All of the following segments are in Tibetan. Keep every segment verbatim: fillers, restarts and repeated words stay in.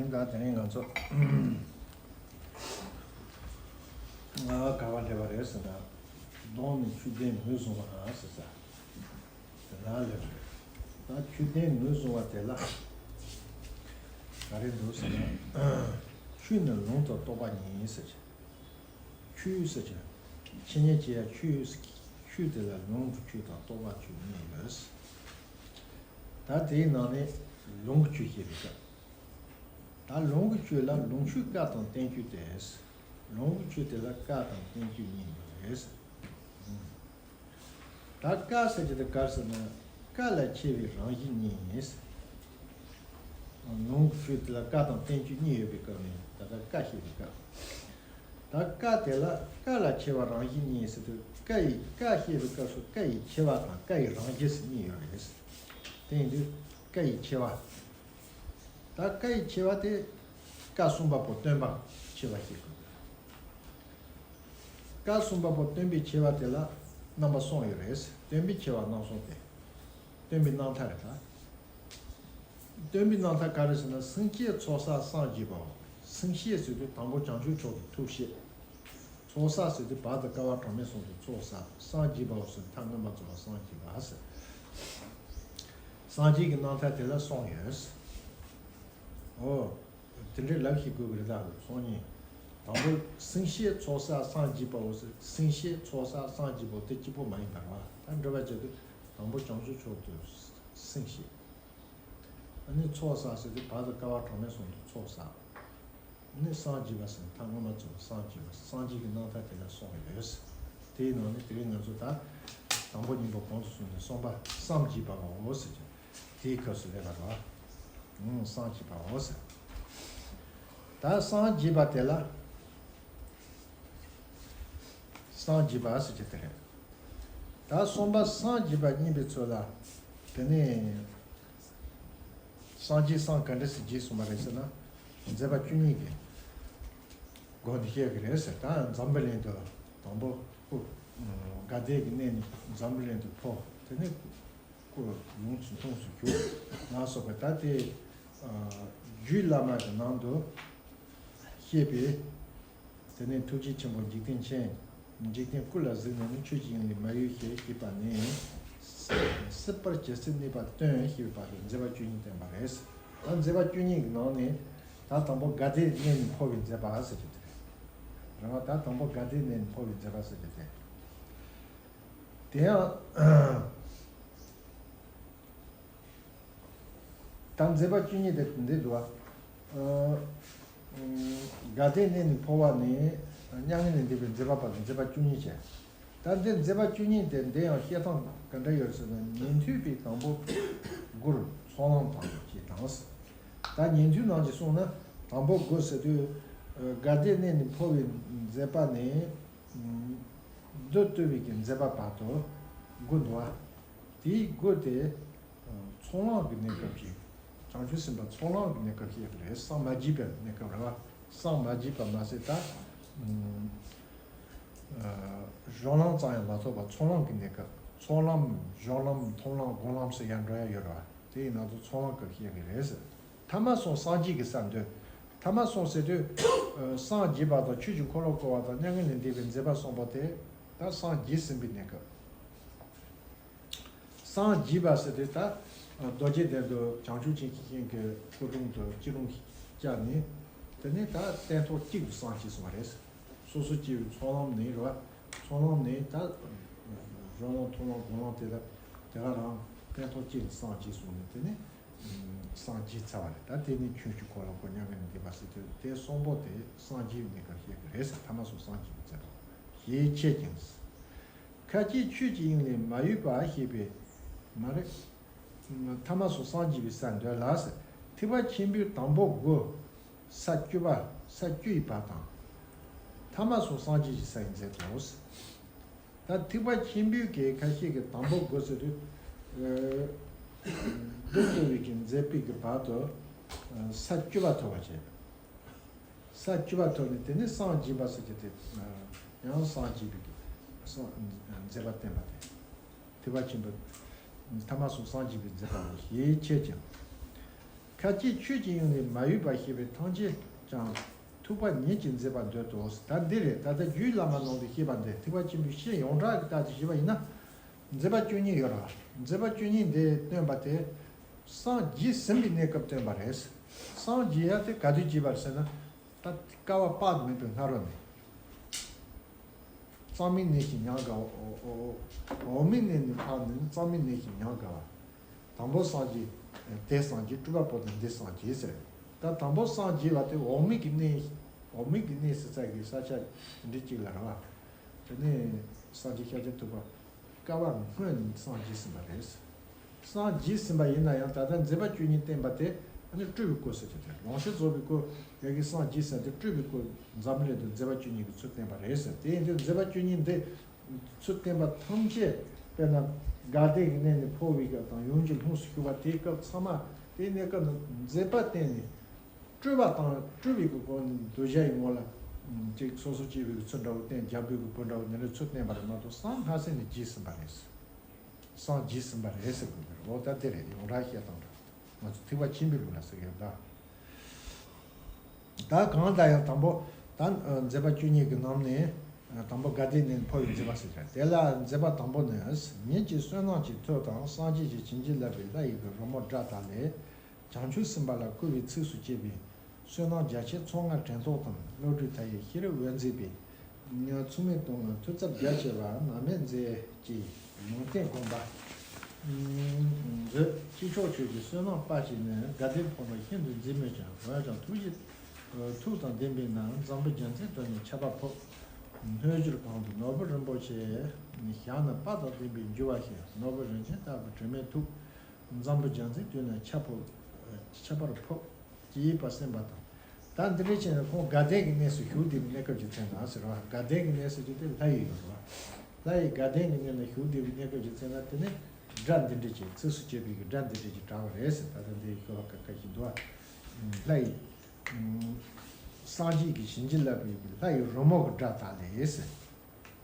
ད་དེ་རིང་ང་ཚོ་ང་ག་བ་སླེབས་པ་རེད་ཟེར་ན། གདོང་ནི་མཆོད་རྟེན་ངོས་བཟུང་བ་ཟེར་ས་དེ་ན་སླེབས་རེད། ད་མཆོད་རྟེན་ངོས་བཟུང་བ་དེ་ལ་ག་རེ་འདུག་ཟེར་ན། ཆོས་ནི་ལུང་དང་རྟོགས་པ་ཉིད་ཟེར། ཆོས་ཟེར་གྱི། འཆད་ཉན་བྱེད་ཡ་ཆོས། ཆོས་དེ་ལ་ལུང་གི་ཆོས་དང་རྟོགས་པ་ཆོས་གཉིས་ཡོད། ད་དེའི་ནང་ནས་ལུང་གི་ཆོས་བཤད་པའི་སྐབས། ད་ལུང་གི་ཆོས་ལ་ལུང་ཆོས་བཀའ་དང་བསྟན་བཅོས་ཏེ། ལུང་གི་ཆོས་དེ་ལ་བཀའ་དང་བསྟན་བཅོས་གཉིས་ཡོད་རེད། ད་བཀའ་ཟེར་གྱི་དེ་ག་རེ་ཟེར་ན། བཀའ་ལས་ཆེ་བའི་རང་བཞིན་གཉིས་ཡིན། ལུང་གི་ཆོས་དེ་ལ་བཀའ་དང་བསྟན་བཅོས་གཉིས་ཡོད་པའི་སྐབས་ནས་ད་ལྟ་བཀའ་བཤད་པའི་སྐབས། ད་བཀའ་དེ་ལ་བཀའ་ལས་ཆེ་བ་རང་བཞིན་གཉིས་ཟེར་དུས། བཀའ་ཡི་བཀའ་བཤད་པའི་སྐབས་སུ་བཀའ་ཡི་ཆེ་བ་དང་བཀའ་ཡི་རང་བཞིན་ཟེར་གཉིས་ཡོད་རེད། དེ་ཡིན་དུས་བཀའ་ཡི་ཆེ་བ། ད་བཀའ་ཡི་ཆེ་བ་དེ་བཀའ་གསུམ་པ་པོ་སྟོན་པ་ཆེ་བ་ཞིག་དགོས། བཀའ་གསུམ་པ་པོ་སྟོན་པའི་ཆེ་བ་དེ་ལ་རྣམ་པ་གསུམ་ཡོད་རེད། སྟོན་པའི་ཆེ་བ་རྣམ་གསུམ་སྟེ། སྟོན་པའི་རྣམ་ཐར་རེད་ད། སྟོན་པའི་རྣམ་ཐར་ག་རེ་ཟེར་ན། སེམས་བསྐྱེད་ཚོགས་བསགས་སངས་རྒྱས་པའོ། སེམས་བསྐྱེད་ཟེར་དུས་དང་པོ་བྱང་ཆུབ་མཆོག་ཏུ་ཐུགས་བསྐྱེད། ཚོགས་བསགས་ཟེར་དུས་བར་དུ་དཀའ་བ་གྲངས་མེད་གསུམ་དུ་ཚོགས་བསགས། སངས་རྒྱས་པའོ་ཟེར་མཐའ་མངོན་པར་རྫོགས་པ་སངས་རྒྱས་པ་ཟེར། སངས་རྒྱས་ཀྱི་རྣམ་ཐར་དེ་ལ་གསུམ་ཡོད། འོ། དེ་འདྲའི་ལབ་ཤེས་དགོས་ཀྱི་རེད་ད། སང་ཉིན། དང་པོ་སེམས་བསྐྱེད་ཚོགས་བསགས་སངས་རྒྱས་པའོ་ཟེར། སེམས་བསྐྱེད་ཚོགས་བསགས་སངས་རྒྱས་པའོ་དེ་གཅིག་པོ་མ་ཡིན་པ་རེད་བ། ད་འགྲེལ་པ་བྱེད་དུས་དང་པོ་བྱང་ཆུབ་མཆོག་ཏུ་སེམས་བསྐྱེད། ཨ་ནི་ཚོགས་བསགས་ཟེར་དུས་བར་དུ་དཀའ་བ་གྲངས་མེད་གསུམ་དུ་ཚོགས་བསགས། ཨ་ནི་སངས་རྒྱས་པ་ཟེར་མཐའ་སྔོན་མ་ཚོགས་སངས་རྒྱས་པ། སངས་རྒྱས་ཀྱི་རྣམ་ཐར་དེ་ལ་གསུམ་ཡོད། དེའི་ནང་ནས་དེ་རིང་ང་ཚོ་ད་དང་པོ་གཉིས་པོ་གོང་དུ་སོང་ནས་གསུམ་པ་སངས་རྒྱས་པའོ་ཟེར་གྱི། དེའི་སྐབས་སུ་སླེབས་པ་རེད་བ། ཨང་། སངས་རྒྱས་པའོ་ཟེར། ད་སངས་རྒྱས་པ་དེ་ལ་སངས་རྒྱས་པ་ཟེར་གྱི་དེ་རེད། ད་གསུམ་པ་སངས་རྒྱས་པ་བསྙེན་པའི་ཚུལ་ལ། དེ་ནས་སངས་རྒྱས་སངས་ག་འདྲ་སེ་རྒྱས་གསུངས་པ་རེད་ཟེར་ན། མཛད་པ་བཅུ་གཉིས་ཀྱི་སྒོ་ནས་བཤད་ཀྱི་རེད་ཟེར། ད་འཛམ་བུ་གླིང་དུ་དང་པོ་སྐུ། དགའ་ལྡན་གྱི་གནས་ནས་འཛམ་བུ་གླིང་དུ་འཕོ། དེ་ནས་སྐུ་ཡོངས་སུ་ཐོན་སུ་གྱུར་ལ་སོགས་པ། ད་དེ་རྒྱུད་བླ་མ་གི་ནང་དུ་བཤད་པའི། དེ་ནས་ཐུགས་རྗེ་ཆེན་པོ་འཇིག་རྟེན་མཁྱེན། འཇིག་རྟེན་ཀུན་ལ་གཟིགས་ནས་ནི། ཆོས་ཀྱི་དབྱིངས་ལས་མ་གཡོས་ཞེས་བཤད་པ་ནི། སྲིད་པར་ཇི་སྲིད་གནས་པ་སྟོན་ཞེས་པ་ལས་མཛད་པ་བཅུ་གཉིས་བསྟན་པ་རེད། ད་མཛད་པ་བཅུ་གཉིས་ཀྱི་ནང་ནས་ད་དང་པོ་དགའ་ལྡན་གནས་ནས་འཕོ་བའི་མཛད་པ་ཟེར་གྱི་དེ་རེད། རེད་བ། ད་དང་པོ་དགའ་ལྡན་གནས་ནས་འཕོ་བའི་མཛད་པ་ཟེར་གྱི་དེ། དེ་ཡང་། ད་མཛད་པ་བཅུ་གཉིས་དེ་འདི་འདུག་བ། ཨ། ཨ། དགའ་ལྡན་གནས་ནས་འཕོ་བ་ནས་མྱ་ངན་ལས་འདས་པའི་མཛད་པ་བར་དུ་མཛད་པ་བཅུ་གཉིས་བྱས། ད་འདི་མཛད་པ་བཅུ་གཉིས་དེ་འདི་ཡང་བཤད་སྟངས་ག་འདྲ་ཡོད་ཟེར་ན། ཉན་ཐོས་པའི་དང་པོ་དགུར་ཚོགས་ལམ་དང་ཞེས་དང་། ད་ཉན་ཐོས་རྣམས་ཀྱིས་གསུངས་ན་དང་པོ་དགུ་ཟེར་དུས། ཨ། དགའ་ལྡན་གནས་ནས་འཕོ་བའི་མཛད་པ་ནས། ཨ། མདོ་སྟོད་པའི་གི་མཛད་པ་བར་དུ་དགུ་འདུག་བ། དེའི་དགུ་དེ་ཚོགས་ལམ་གྱི་གནས་སྐབས་ཀྱི། བྱང་ཆུབ་སེམས་དཔའ་ཚོགས་ལམ་གྱི་གནས་སྐབས་ཀྱི་རེད། སངས་མ་རྒྱས་པའི་གནས་སྐབས་རེད་བ། སངས་མ་རྒྱས་པ་མ་ཟད་ད། ཨ། གཞུང་ལམ་ཙམ་ཡང་མ་ཐོབ་པ་ཚོགས་ལམ་གྱི་གནས་སྐབས། ཚོགས་ལམ། གཞུང་ལམ། མཐོང་ལམ། སྒོམ་ལམ་ཟེར་ཡང་འགྲོ་ཡ་ཡོད་རེད་བ། དེ་ཡིན་ན་ཚོགས་ལམ་སྐབས་ཀྱི་རེད། ཐ་མ་སོང་སངས་རྒྱས་ཀྱི་ས་འདོད། ཐ་མ་སོང་ཟེར་དུས། ཨ། སངས་རྒྱས་པ་དང་ཆོས་ཀྱི་འཁོར་ལོ་བསྐོར་བ་དང་མྱ་ངན་ལས་འདས་པའི་མཛད་པ་གསུམ་པོ་དེ་ད་སངས་རྒྱས་ཟིན་པའི་གནས་སྐབས། སངས་རྒྱས་པ་ཟེར་དུས་ད་རྡོ་རྗེ་གདན་དུ་བྱང་ཆུབ་ཀྱི་ཤིང་གི་སྐུ་དྲུང་དུ་སྐྱིལ་ཀྲུང་བཅའ་ནས། དེ་ནས་ད་སྟན་ཐོག་གཅིག་ཏུ་སངས་རྒྱས་སོང་བ་རེད། སོ་སོ་སྐྱེ་བོའི་ཚོགས་ལམ་ནས་རེད་བ། ཚོགས་ལམ་ནས་ད་གཞུང་ལམ། མཐོང་ལམ། སྒོམ་ལམ་དེ་ལ་དེ་ག་རང་སྟན་ཐོག་གཅིག་ཏུ་སངས་རྒྱས་སོང་ནས། དེ་ནས་སངས་རྒྱས་ཚར་བ་རེད། ད་དེ་ནས་ཆོས་ཀྱི་འཁོར་ལོ་བསྐོར། མྱ་ངན་ལས་འདས་པ་ཟེར་དུས་དེ་གསུམ་པོ་དེ་སངས་རྒྱས་པའི་གནས་སྐབས་བཤད་ཀྱི་རེད་ཟེར། ཐ་མ་སོང་སངས་རྒྱས་པའི་མཛད་པ་ཞེས་འཆད་ཅིང་། ཁ་ཅིག་ཆོས་ཀྱི་དབྱིངས་ལས་མ་གཡོས་པ་ཞེས་པའི། མ་རེད། ཐ་མ་སོང་སངས་རྒྱས་པའི་ས་འདོད་ལ་ཟེར། ཐེག་པ་ཆེན་པོའི་དང་པོ་དགུ། ས་བཅུ་པ། ས་བཅུ་ཡི་བར་དང་། ཐ་མ་སོང་སངས་རྒྱས་ཀྱི་ས་ཡི་མཛད་དོ། ད་ཐེག་པ་ཆེན་པོའི་གི་ཁ་ཤས་ཀྱི་དང་པོ་དགུ་ཟེར་དུས། ཨ། མདོ་སྟོད་པའི་གི་མཛད་པའི་གི་བར་དུ། ཨ། ས་བཅུ་པ་ཐོབ་པ་བྱས། ས་བཅུ་པ་ཐོབ་ནས་དེ་ནས་སངས་རྒྱས་པ་ཟེར་གྱི་དེ། ཡང་སངས་རྒྱས་པའི་གི་སངས་མཛད་པ་བསྟན་པ་དེ། ཐེག་པ་ཆེན་པོ། ཐ་མ་སོང་སངས་རྒྱས་པའི་མཛད་པ་ཞེས་འཆད་ཅིང་། ཁ་ཅིག་ཆོས་ཀྱི་དབྱིངས་ལས་མ་གཡོས་པར་ཤེས་པའི་ཐམས་ཅད་ཀྱང་ཐུབ་པ་ཉིད་ཀྱིས་མཛེས་པར་འདོད་དོ། ད་འདི་རེད། ད་ལྟ་རྒྱུད་བླ་མ་ནང་དུ་བཤད་པ་འདི་ཐེག་པ་ཆེན་པོའི་བཤད་ཡོངས་གྲགས་ཀྱི་ལྟར་དུ་བཤད་པ་ཡིན་ན། མཛད་པ་བཅུ་གཉིས་ཡོད་རེད། མཛད་པ་བཅུ་གཉིས་འདི་སྟོན་པ་དེ་སངས་རྒྱས་ཟིན་པའི་གནས་སྐབས་སྟོན་པ་རེད། སངས་རྒྱས་ཡ་དེ་ག་དུས་རྒྱས་པ་རེད་ཟེར་ན། ད་བསྐལ་པ་དཔག་ཏུ་མེད་པའི་སྔ་རོལ་ནས། གཙང་མའི་གནས་ཤིང་ཉམས་དགའ་བ། འོག་མའི་གནས་ནས་འཕགས་ནས་གཙང་མའི་གནས་ཤིང་ཉམས་དགའ་བ། དང་པོ་སངས་རྒྱས། དེ་སངས་རྒྱས་སྤྲུལ་པ་པོ་དང་འདི་སངས་རྒྱས་ཟེར། ད་དང་པོ་སངས་རྒྱས་པ་དེ་འོག་མིན་གྱི་གནས། འོག་མིན་གྱི་གནས་སུ་བཙལ་གྱི་ས་ཆ་འདི་གཅིག་ལ་རེད་བ། དེ་ནས་སངས་རྒྱས་ཤཱཀྱ་ཐུབ་པ་བསྐལ་པ་སྔོན་ནས་སངས་རྒྱས་ཟིན་པ་རེད། སངས་རྒྱས་ཟིན་པ་ཡིན་ན་ཡང་ད་ལྟ་མཛད་པ་བཅུ་གཉིས་བསྟན་པ་དེ་ཨ་ནི་སྤྲུལ་པའི་སྐུ་ཟེར་གྱི་དེ་ལོངས་སྤྱོད་རྫོགས་པའི་སྐུ་ཡ་གི་སངས་རྒྱས་ཟེར་དེ་སྤྲུལ་པའི་སྐུ་འཛམ་བུ་གླིང་དུ་མཛད་པ་བཅུ་གཉིས་ཀྱི་ཚུལ་བསྟན་པ་རེད་ཟེར། དེ་ཡིན་དུས་མཛད་པ་བཅུ་གཉིས་འདི་ཚུལ་བསྟན་པ་ཐམས་ཅད་དཔེར་ན་དགའ་ལྡན་གྱི་གནས་ནས་འཕོ་བའི་སྐབས་དང་ཡུམ་གྱི་ལྷུམས་སུ་ཞུགས་པ་དེའི་སྐབས་ཚང་མ་དེའི་གནས་སྐབས་ནི་མཛད་པ་བསྟན་ནས། སྤྲུལ་པ་དང་སྤྲུལ་པའི་གི་སྒོ་ནས་གདུལ་བྱ་ཡི་ངོ་ལ་ཅིག་སོ་སོ་སྐྱེ་བོའི་གི་ཚུལ་འདྲ་བོ་བསྟན། རྒྱལ་པོའི་གི་བུ་འདྲ་བོ་ནི་ལ་ཚུལ་བསྟན་པ་རེད་མ་གཏོགས་སངས་སྔ་ས་ནས་རྒྱས་ཟིན་པ་རེད། སངས་རྒྱས་ཟིན་པ་རེད་ཟེར་དགོས་པ་རེད། འོ་ད་དེ་རེད། ཡོངས་གྲགས་བཤད་སྟངས་རེད། ང་ཚོ་ཐེག་པ་ཆེན་པོའི་ལུགས་ལ་ཟེར་ཡོད་ད། ད་གང་ལྟར་ཡང་དང་པོ་ད་མཛད་པ་བཅུ་གཉིས་ཀྱི་ནང་ནས་དང་པོ་དགའ་ལྡན་གནས་འཕོ་བའི་མཛད་པ་ཟེར་ཡ་དེ་ལ་མཛད་པ་དང་པོ་ནི། ཉིད་ཀྱི་བསོད་ནམས་ཀྱི་མཐུ་དང་སངས་རྒྱས་ཀྱིས་བྱིན་གྱིས་བརླབས་པའི་ལྷ་ཡི་གི་རོལ་མོ་སྒྲ་དག་ལས། བྱང་ཆུབ་སེམས་དཔའ་ལ་བསྐུལ་བའི་ཚིགས་སུ་བཅད་པའི་བསོད་ནམས་རྒྱ་ཆེ་ཚོགས་མངའ་དྲན་རྟོག་དང་བློ་གྲོས་མཐའ་ཡས་ཤེས་རབ་འོད་མཛད་པའི་མཚུངས་མེད་གཏོང་བའི་མཐུ་རྩལ་རྒྱ་ཆེ་བ་ནམ་མེད་མཛད་ཀྱི་ལུང་བསྟན་དགོངས་པ་མཛོད། དཀྱིལ་ཆོག་ཆོས་ཀྱི་བསོད་ནམས་དཔལ་གྱིས་ནི། དགའ་ལྡན་ཕོ་བྲང་ཤིན་ཏུ་མཛེས་མོད་ཀྱང་། འོན་ཀྱང་ཐུགས་རྗེ་ཐུགས་དང་ལྡན་པས་ན། འཛམ་བུ་རྒྱལ་མཚན་དུས་ནི་ཁྱབ་པ་ཕོབ། སྣོད་བཅུད་གང་དུ་ནོར་བུ་རིན་པོ་ཆེ། བཞག་ན་དཔལ་དང་ལྡན་པའི་འགྱུར་བ་ཞིག་ནོར་བུ་རིན་ཆེན་ལྟ་བུ་དྲི་མེད་ཐུགས། འཛམ་བུ་རྒྱལ་མཚན་དུས་ན་ཁྱབ་པོ། ཁྱབ་པར་ཕོབ། ཅེས་པ་གསན་པ་དང་། ད་འདི་འདྲ་བྱས་ན་ཁོང་དགའ་ལྡན་གྱི་གནས་སུ་བཞུགས་བསྡད་པའི་གནས་སྐབས་ཀྱི་མཚན་དང་ཟེར་བ། དགའ་ལྡན་གྱི་གནས་སུ་ཅི་སྟེ་ལྷ་ཡི་ཡོད་རེད་བ། ལྷ་ཡི་དགའ་ལྡན་གྱི་གནས་ན་བཞུགས་བསྡད་པའི་གནས་སྐབས་ཀྱི་མཚན་ན་དེ་ནི་སྒྲ་འདི་འདྲ་ཅིག་ཚིགས་སུ་བཅད་པའི་གི་སྒྲ་འདི་འདྲ་ཅིག་གྲགས་པ་རེད་ཟེར། ད་ལྟ་འདི་ཤོ་ལོ་ཀ་ཁ་ཤས་འདུག་བ། ལྷ་ཡི། སངས་རྒྱས་ཀྱིས་བྱིན་གྱིས་བརླབས་པའི་གི་ལྷ་ཡི་རོལ་མོ་གི་སྒྲ་དག་ལས་ཟེར།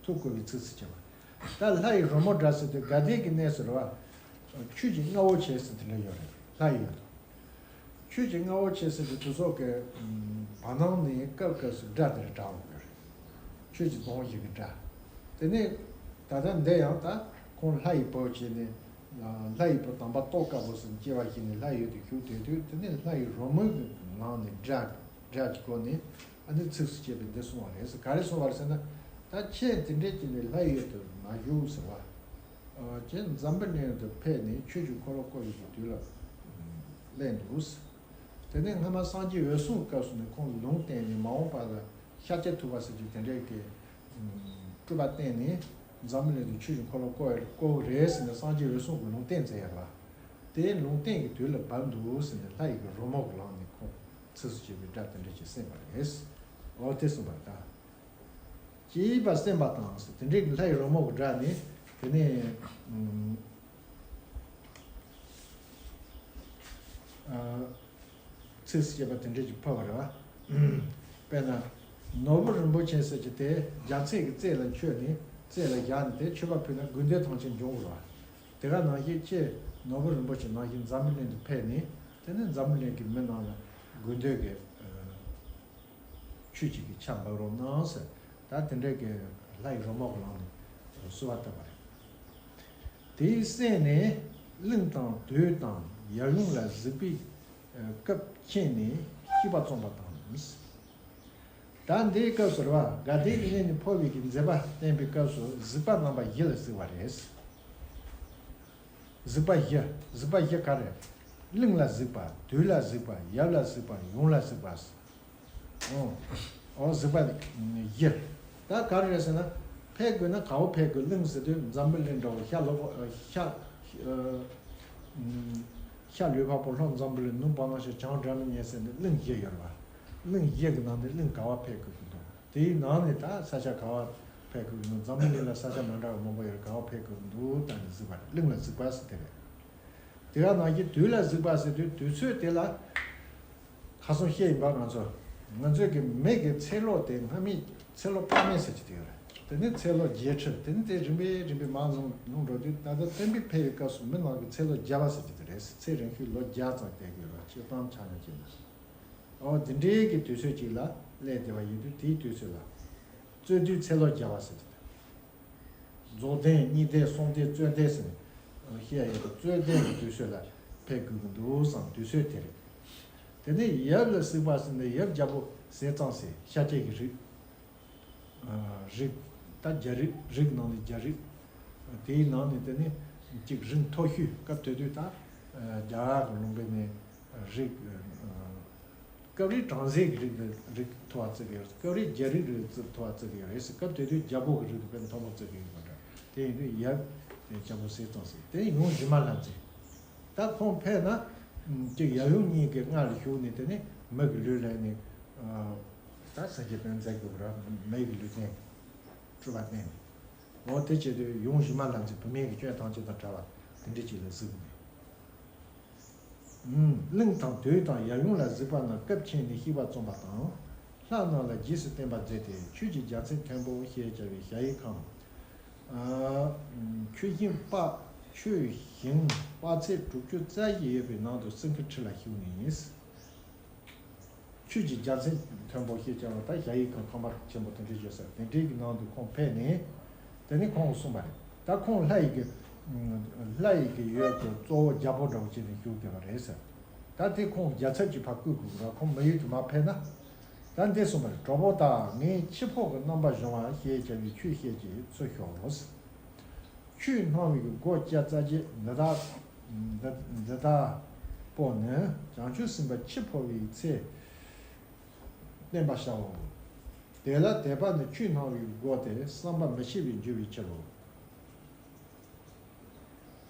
ཐུགས་བསྐུལ་བའི་ཚིགས་སུ་བཅད་པ། ད་ལྷ་ཡི་རོལ་མོ་སྒྲ་ཟེར་དུས་དགའ་ལྡན་གྱི་གནས་སུ་རེད་བ། ཆོས་ཀྱི་རྔ་བོ་ཆེ་ཟེར་དེ་འདྲ་ཡོད་རེད། ལྷ་ཡི་ཡོད་དོ། ཆོས་ཀྱི་རྔ་བོ་ཆེ་ཟེར་དུས་དེ་ཚོ་གི་བར་སྣང་ནས་སྐབས་སྐབས་སུ་སྒྲ་དེ་འདྲ་གྲགས་འོང་གི་རེད། ཆོས་ཀྱི་གདུང་བཞི་གི་སྒྲ། དེ་ནས་ད་ལྟ་འདི་ཡང་ད་ཁོང་ལྷ་ཡི་བུ་བྱས་ནས། ལྷ་ཡི་བུ་དམ་པ་ཏོག་དཀར་པོ་ཟེར་ནས་སྐྱེ་བ་བཞེས་ནས་ལྷ་ཡི་ཡུལ་དུ་བཞུགས་བསྡད་དུས་དེ་ནས་ལྷ་ཡི་རོལ་མོའི་གི་ངང་ནས་སྒྲ་སྒྲ་གི་སྒོ་ནས་ཨ་ནི་ཚིགས་སུ་བཅད་པའི་འདི་གསུངས་པ་རེད་ཟེར། ག་རེ་གསུངས་པ་རེད་ཟེར་ན། ད་ཁྱེད་དེ་འདྲས་ཀྱི་ནས་ལྷ་ཡི་ཡུལ་དུ་མ་བཞུགས་ཟེར་བ། ཁྱེད་འཛམ་བུ་གླིང་དུ་ཕེབས་ནས་ཆོས་ཀྱི་འཁོར་ལོ་བསྐོར་བའི་གི་དུས་ལ་སླེབས་འདུག་དེ་ནས་སྔ་མ་སངས་རྒྱས་འོད་སྲུང་སྐབས་སུ་ནས་ཁོང་ལུང་བསྟན་ནས་མ་འོངས་པ་ལ་ཤཱཀྱ་ཐུབ་པ་ཟེར་གྱི་དེ་འདྲས་ཀྱི་སྤྲུལ་པ་བསྟན་ནས་འཛམ་བུ་གླིང་དུ་ཆོས་ཀྱི་འཁོར་ལོ་བསྐོར་བསྐོར་གི་རེད་ཟེར་ནས་སངས་རྒྱས་འོད་སྲུང་གི་ལུང་བསྟན་མཛད་ཡོད་རེད་བ། དེའི་ལུང་བསྟན་གྱི་དུས་ལ་བབས་འདུག་ཟེར་ནས་ལྷ་ཡི་གི་རོལ་མོ་གི་ལམ་ནས་ཁོང་ཚིགས་སུ་བཅད་པའི་སྒྲ་དེ་འདྲ་ཅིག་གསན་པ་རེད། འོ་དེ་གསུངས་པ་ད། ཅེས་པ་གསན་པ་དང་ཟེར། དེ་འདྲའི་གི་ལྷ་ཡི་རོལ་མོ་གི་སྒྲ་ནི་དེ་ནས་ཨ། ཚིགས་སུ་བཅད་པ་དེ་འདྲ་ཅིག་ཕབ་པ་རེད་བ། དཔེར་ན། ནོར་བུ་རིན་པོ་ཆེ་ཟེར་གྱི་དེ་རྒྱལ་མཚན་གྱི་རྩེ་ལ་མཆོད་ནས་རྩེ་ལ་བཞག་ནས་དེ་མཆོད་པ་ཕུལ་ན་དགོས་འདོད་ཐམས་ཅད་འབྱུང་དགོས་རེད་བ། དེ་ག་ནང་བཞིན་ཁྱེད་ནོར་བུ་རིན་པོ་ཆེ་ནང་བཞིན་འཛམ་བུ་གླིང་དུ་ཕེབས་ནས་དེ་ནས་འཛམ་བུ་གླིང་གི་མི་རྣམས་ལ་དགོས་འདོད་ཀྱི་ཆོས་ཅིག་གི་ཆར་འབབ་རོགས་གནང་ཟེར། ད་དེ་འདྲའི་གི་ལྷ་ཡི་རོལ་མོ་གི་ལམ་ནས་གསོལ་བ་བཏབ་པ་རེད། དེའི་སྲས་ནས་གླིང་དང་དུས་དང་ཡབ་ཡུམ་ལ་གཟིགས་པའི་སྐབས་མཁྱེན་ནས་སྐྱིད་པ་བརྩམས་པ་དང་། ད་འདིའི་སྐབས་སུ་རེད་བ། དགའ་ལྡན་གྱི་གནས་ནས་འཕོ་བའི་གི་མཛད་པ་བསྟན་པའི་སྐབས་སུ་གཟིགས་པ་རྣམ་པ་བཞི་ལ་གཟིགས་པ་རེད། གཟིགས་པ་བཞི། གཟིགས་པ་བཞི་ག་རེ། གླིང་ལ་གཟིགས་པ། དུས་ལ་གཟིགས་པ། ཡབ་ལ་གཟིགས་པ། ཡུམ་ལ་གཟིགས་པ། ཨོ། ཨོ་གཟིགས་པ་བཞི། ད་ག་རེ་རེད་ཟེར་ན། ཕེབས་དགོས་ན་ག་བ་ཕེབས་དགོས། གླིང་ཟེར་དུས་འཛམ་བུ་གླིང་འདྲ་བོ་ཤར་ལྷོ་ཤར་ཤར་ལུས་འཕགས་པོ། ལྷོ་འཛམ་བུ་གླིང་། ནུབ་བ་ལང་སྤྱོད། བྱང་སྒྲ་མི་སྙན་ཟེར་ནས་གླིང་བཞི་ཡོད་རེད་བ། གླིང་བཞི་གི་ནང་ནས་གླིང་ག་བ་ཕེབས་དགོས་ཀྱི་འདུག་དེའི་ནང་ནས་ད་ས་ཆ་ག་བ་ཕེབས་དགོས་ཀྱི་འདུག་འཛམ་བུ་གླིང་ལ་ས་ཆ་མ་འདྲ་བ་མང་པོ་ཡོད་རེད། ག་བ་ཕེབས་དགོས་ཀྱི་འདུག་ད་ནི་གཟིགས་པ་རེད། གླིང་ལ་གཟིགས་པ་ཟེར་དེ་རེད། དེ་ག་ནང་བཞིན་དུས་ལ་གཟིགས་པ་ཟེར་དུས་དུས་ཚོད་དེ་ལ་ཁ་སང་བཤད་ཡིན་པ། ང་ཚོ་ང་ཚོའི་གི་མི་གི་ཚེ་ལོ་དེ་སྔ་མའི་ཚེ་ལོ་དཔག་མེད་ཟེར་གྱི་དེ་ཡོད་རེད། དེ་ནས་ཚེ་ལོ་བརྒྱད་ཁྲི། དེ་ནས་དེ་རིམ་པས་རིམ་པས་མར་ལྷུང་ལྷུང་འགྲོ་དུས། ད་ལྟ་སྟོན་པའི་ཕེབས་པའི་སྐབས་སུ་མི་རྣམས་ཀྱི་ཚེ་ལོ་བརྒྱ་པ་ཟེར་གྱི་དེ་རེད། ཚེ་རིང་ཤོས་ལོ་བརྒྱ་ཙམ་བསྡད་དགོས་རེད། སྤྱིར་བཏང་ཆ་སྙོམས་བྱས་ན། འོ་དེ་འདྲའི་གི་དུས་ཚོད་ཅིག་ལ་སླེབས་བསྡད་པ་ཡིན་དུས། དེའི་དུས་ཚོད་ལ་རྩོད་དུས་ཚེ་ལོ་བརྒྱ་པ་ཟེར་གྱི་དེ། རྫོགས་ལྡན་གཉིས་ལྡན་གསུམ་ལྡན་རྩོད་ལྡན་ཟེར་ནས་བཤད་ཡོད་པ། རྩོད་ལྡན་གྱི་དུས་ཚོད་ལ་ཕེབས་དགོས་ཀྱི་འདུག་བསམ་དུས་ཚོད་དེ་རེད། དེ་ནས་ཡབ་ལ་གཟིགས་པ་ཟེར་ནས། ཡབ་རྒྱལ་པོ་ཟས་གཙང་སྲས། ཤཱཀྱའི་གི་རིགས། རིགས། ད་རྒྱལ་རིགས། རིགས་ནང་ནས་རྒྱལ་རིགས། དེའི་ནང་ནས་དེ་ནས་གཅིག་རིགས་མཐོ་ཤོས། སྐབས་དེ་དུས་ད་རྒྱ་གར་གྱི་ལུང་པའི་ནས་རིགས། སྐབས་རེ་བྲམ་ཟེ་གི་རིགས་ལ་རིགས་མཐོ་བ་བརྩི་གི་ཡོད། སྐབས་རེ་རྒྱལ་རིགས་རིགས་བརྩི་མཐོ་བ་བརྩི་གི་ཡོད་རེད་ཟེར། སྐབས་དེ་དུས་རྒྱལ་པོ་གི་རིགས་དེ་དཔེ་མཐོ་པོ་བརྩི་གི་ཡོད་པ་འདྲ། དེ་ཡིན་དུས་ཡབ་དེ་རྒྱལ་པོ་ཟས་གཙང་སྲས། དེ་ཡང་གཞི་མ་ལྷ་མཛེས། ད་ཁོང་ཕེབས་ན་ཅིག་ཡབ་ཡུམ་གཉིས་ཀྱི་མངལ་ལ་ཞུགས་ནས། དེ་ནས་མི་གི་ལུས་ལེན་ནས། ད་སངས་རྒྱས་པའི་མཛད་དགོས་པ་ར། མི་གི་ལུས་རྟེན། སྤྲུལ་པ་བསྟན་ནས། འོ་དེ་བྱེད་དུས་ཡང་གཞི་མ་ལྷ་མཛེས་བུད་མེད་ཀྱི་སྐྱོན་ཐམས་ཅད་དང་བྲལ་བ་དེ་འདྲ་ཅིག་ལ་གཟིགས་ནས། གླིང་དང་དུས་དང་ཡབ་ཡུམ་ལ་གཟིགས་པ་རྣམས་སྐབས་མཁྱེན་ནས་བཤིག་པ་རྩོམ་པ་དང་། ལྷ་རྣམས་ལ་རྗེས་སུ་བསྟན་པ་མཛད་དེ། ཆོས་ཀྱི་རྒྱལ་མཚན་མཐོན་པོ་ཞེས་བྱ་བའི་ཞ་ཡི་ཁང་། ཨ། ཆོས་ཞིང་དཔག་ཆོས་ཞིང་དཔག་ཚད་དྲུག་ཅུ་རྩ་བཞི་ཡོད་པའི་ནང་དུ་སེང་གེ་ཁྲི་ལ་བཞུགས་ནས་ཡིན། ཆོས་ཀྱི་རྒྱལ་མཚན་མཐོན་པོ་ཞེས་བྱ་བ་ད་ཞ་ཡི་ཁང་ཁང་པ་ཆེན་པོ་དེ་འདྲ་བརྗོད་ས་དེ་འདྲའི་གི་ནང་དུ་ཁོང་ཕེབས་ནས། དེ་ནས་ཁོང་གིས་གསུངས་པ་རེད། ད་ཁོང་ལྷ་ཡི་གི། ལྷ་ཡི་གི་ཡུལ་གྱི་གཙོ་བོ་རྒྱལ་པོ་འདྲ་བོ་བྱས་ནས་བཞུགས་བསྡད་པ་རེད་ཟེར། ད་དེ་ཁོང་རྒྱལ་ཚབ་ཀྱི་ཕར་བསྐོས་དགོས་ཀྱི་རེད། ཁོང་མི་ཡུལ་དུ་མར་ཕེབས་ན། ད་འདི་གསུངས་པ་རེད། གྲོགས་པོ་དག། ངས་འཆི་འཕོ་གི་རྣམ་པར་སྦྱོང་བ་ཞེས་བྱ་བའི་ཆོས་བཤད་ཅིང་ཚུར་ཤོག། ཆོས་སྣང་བའི་སྒོ་བཅད་རྩ་བརྒྱད་འདི་དག་འདི་འདི་དག་པོ་ནི་བྱང་ཆུབ་སེམས་དཔའ་འཆི་འཕོ་བའི་ཚེ་བསྟན་པར་བྱའོ། དེ་ལ་དད་པ་ནི་ཆོས་སྣང་བའི་སྒོ་སྟེ། བསམ་པ་མི་ཤེས་པས་འགྱུར་བའི་ཕྱིར་རོ།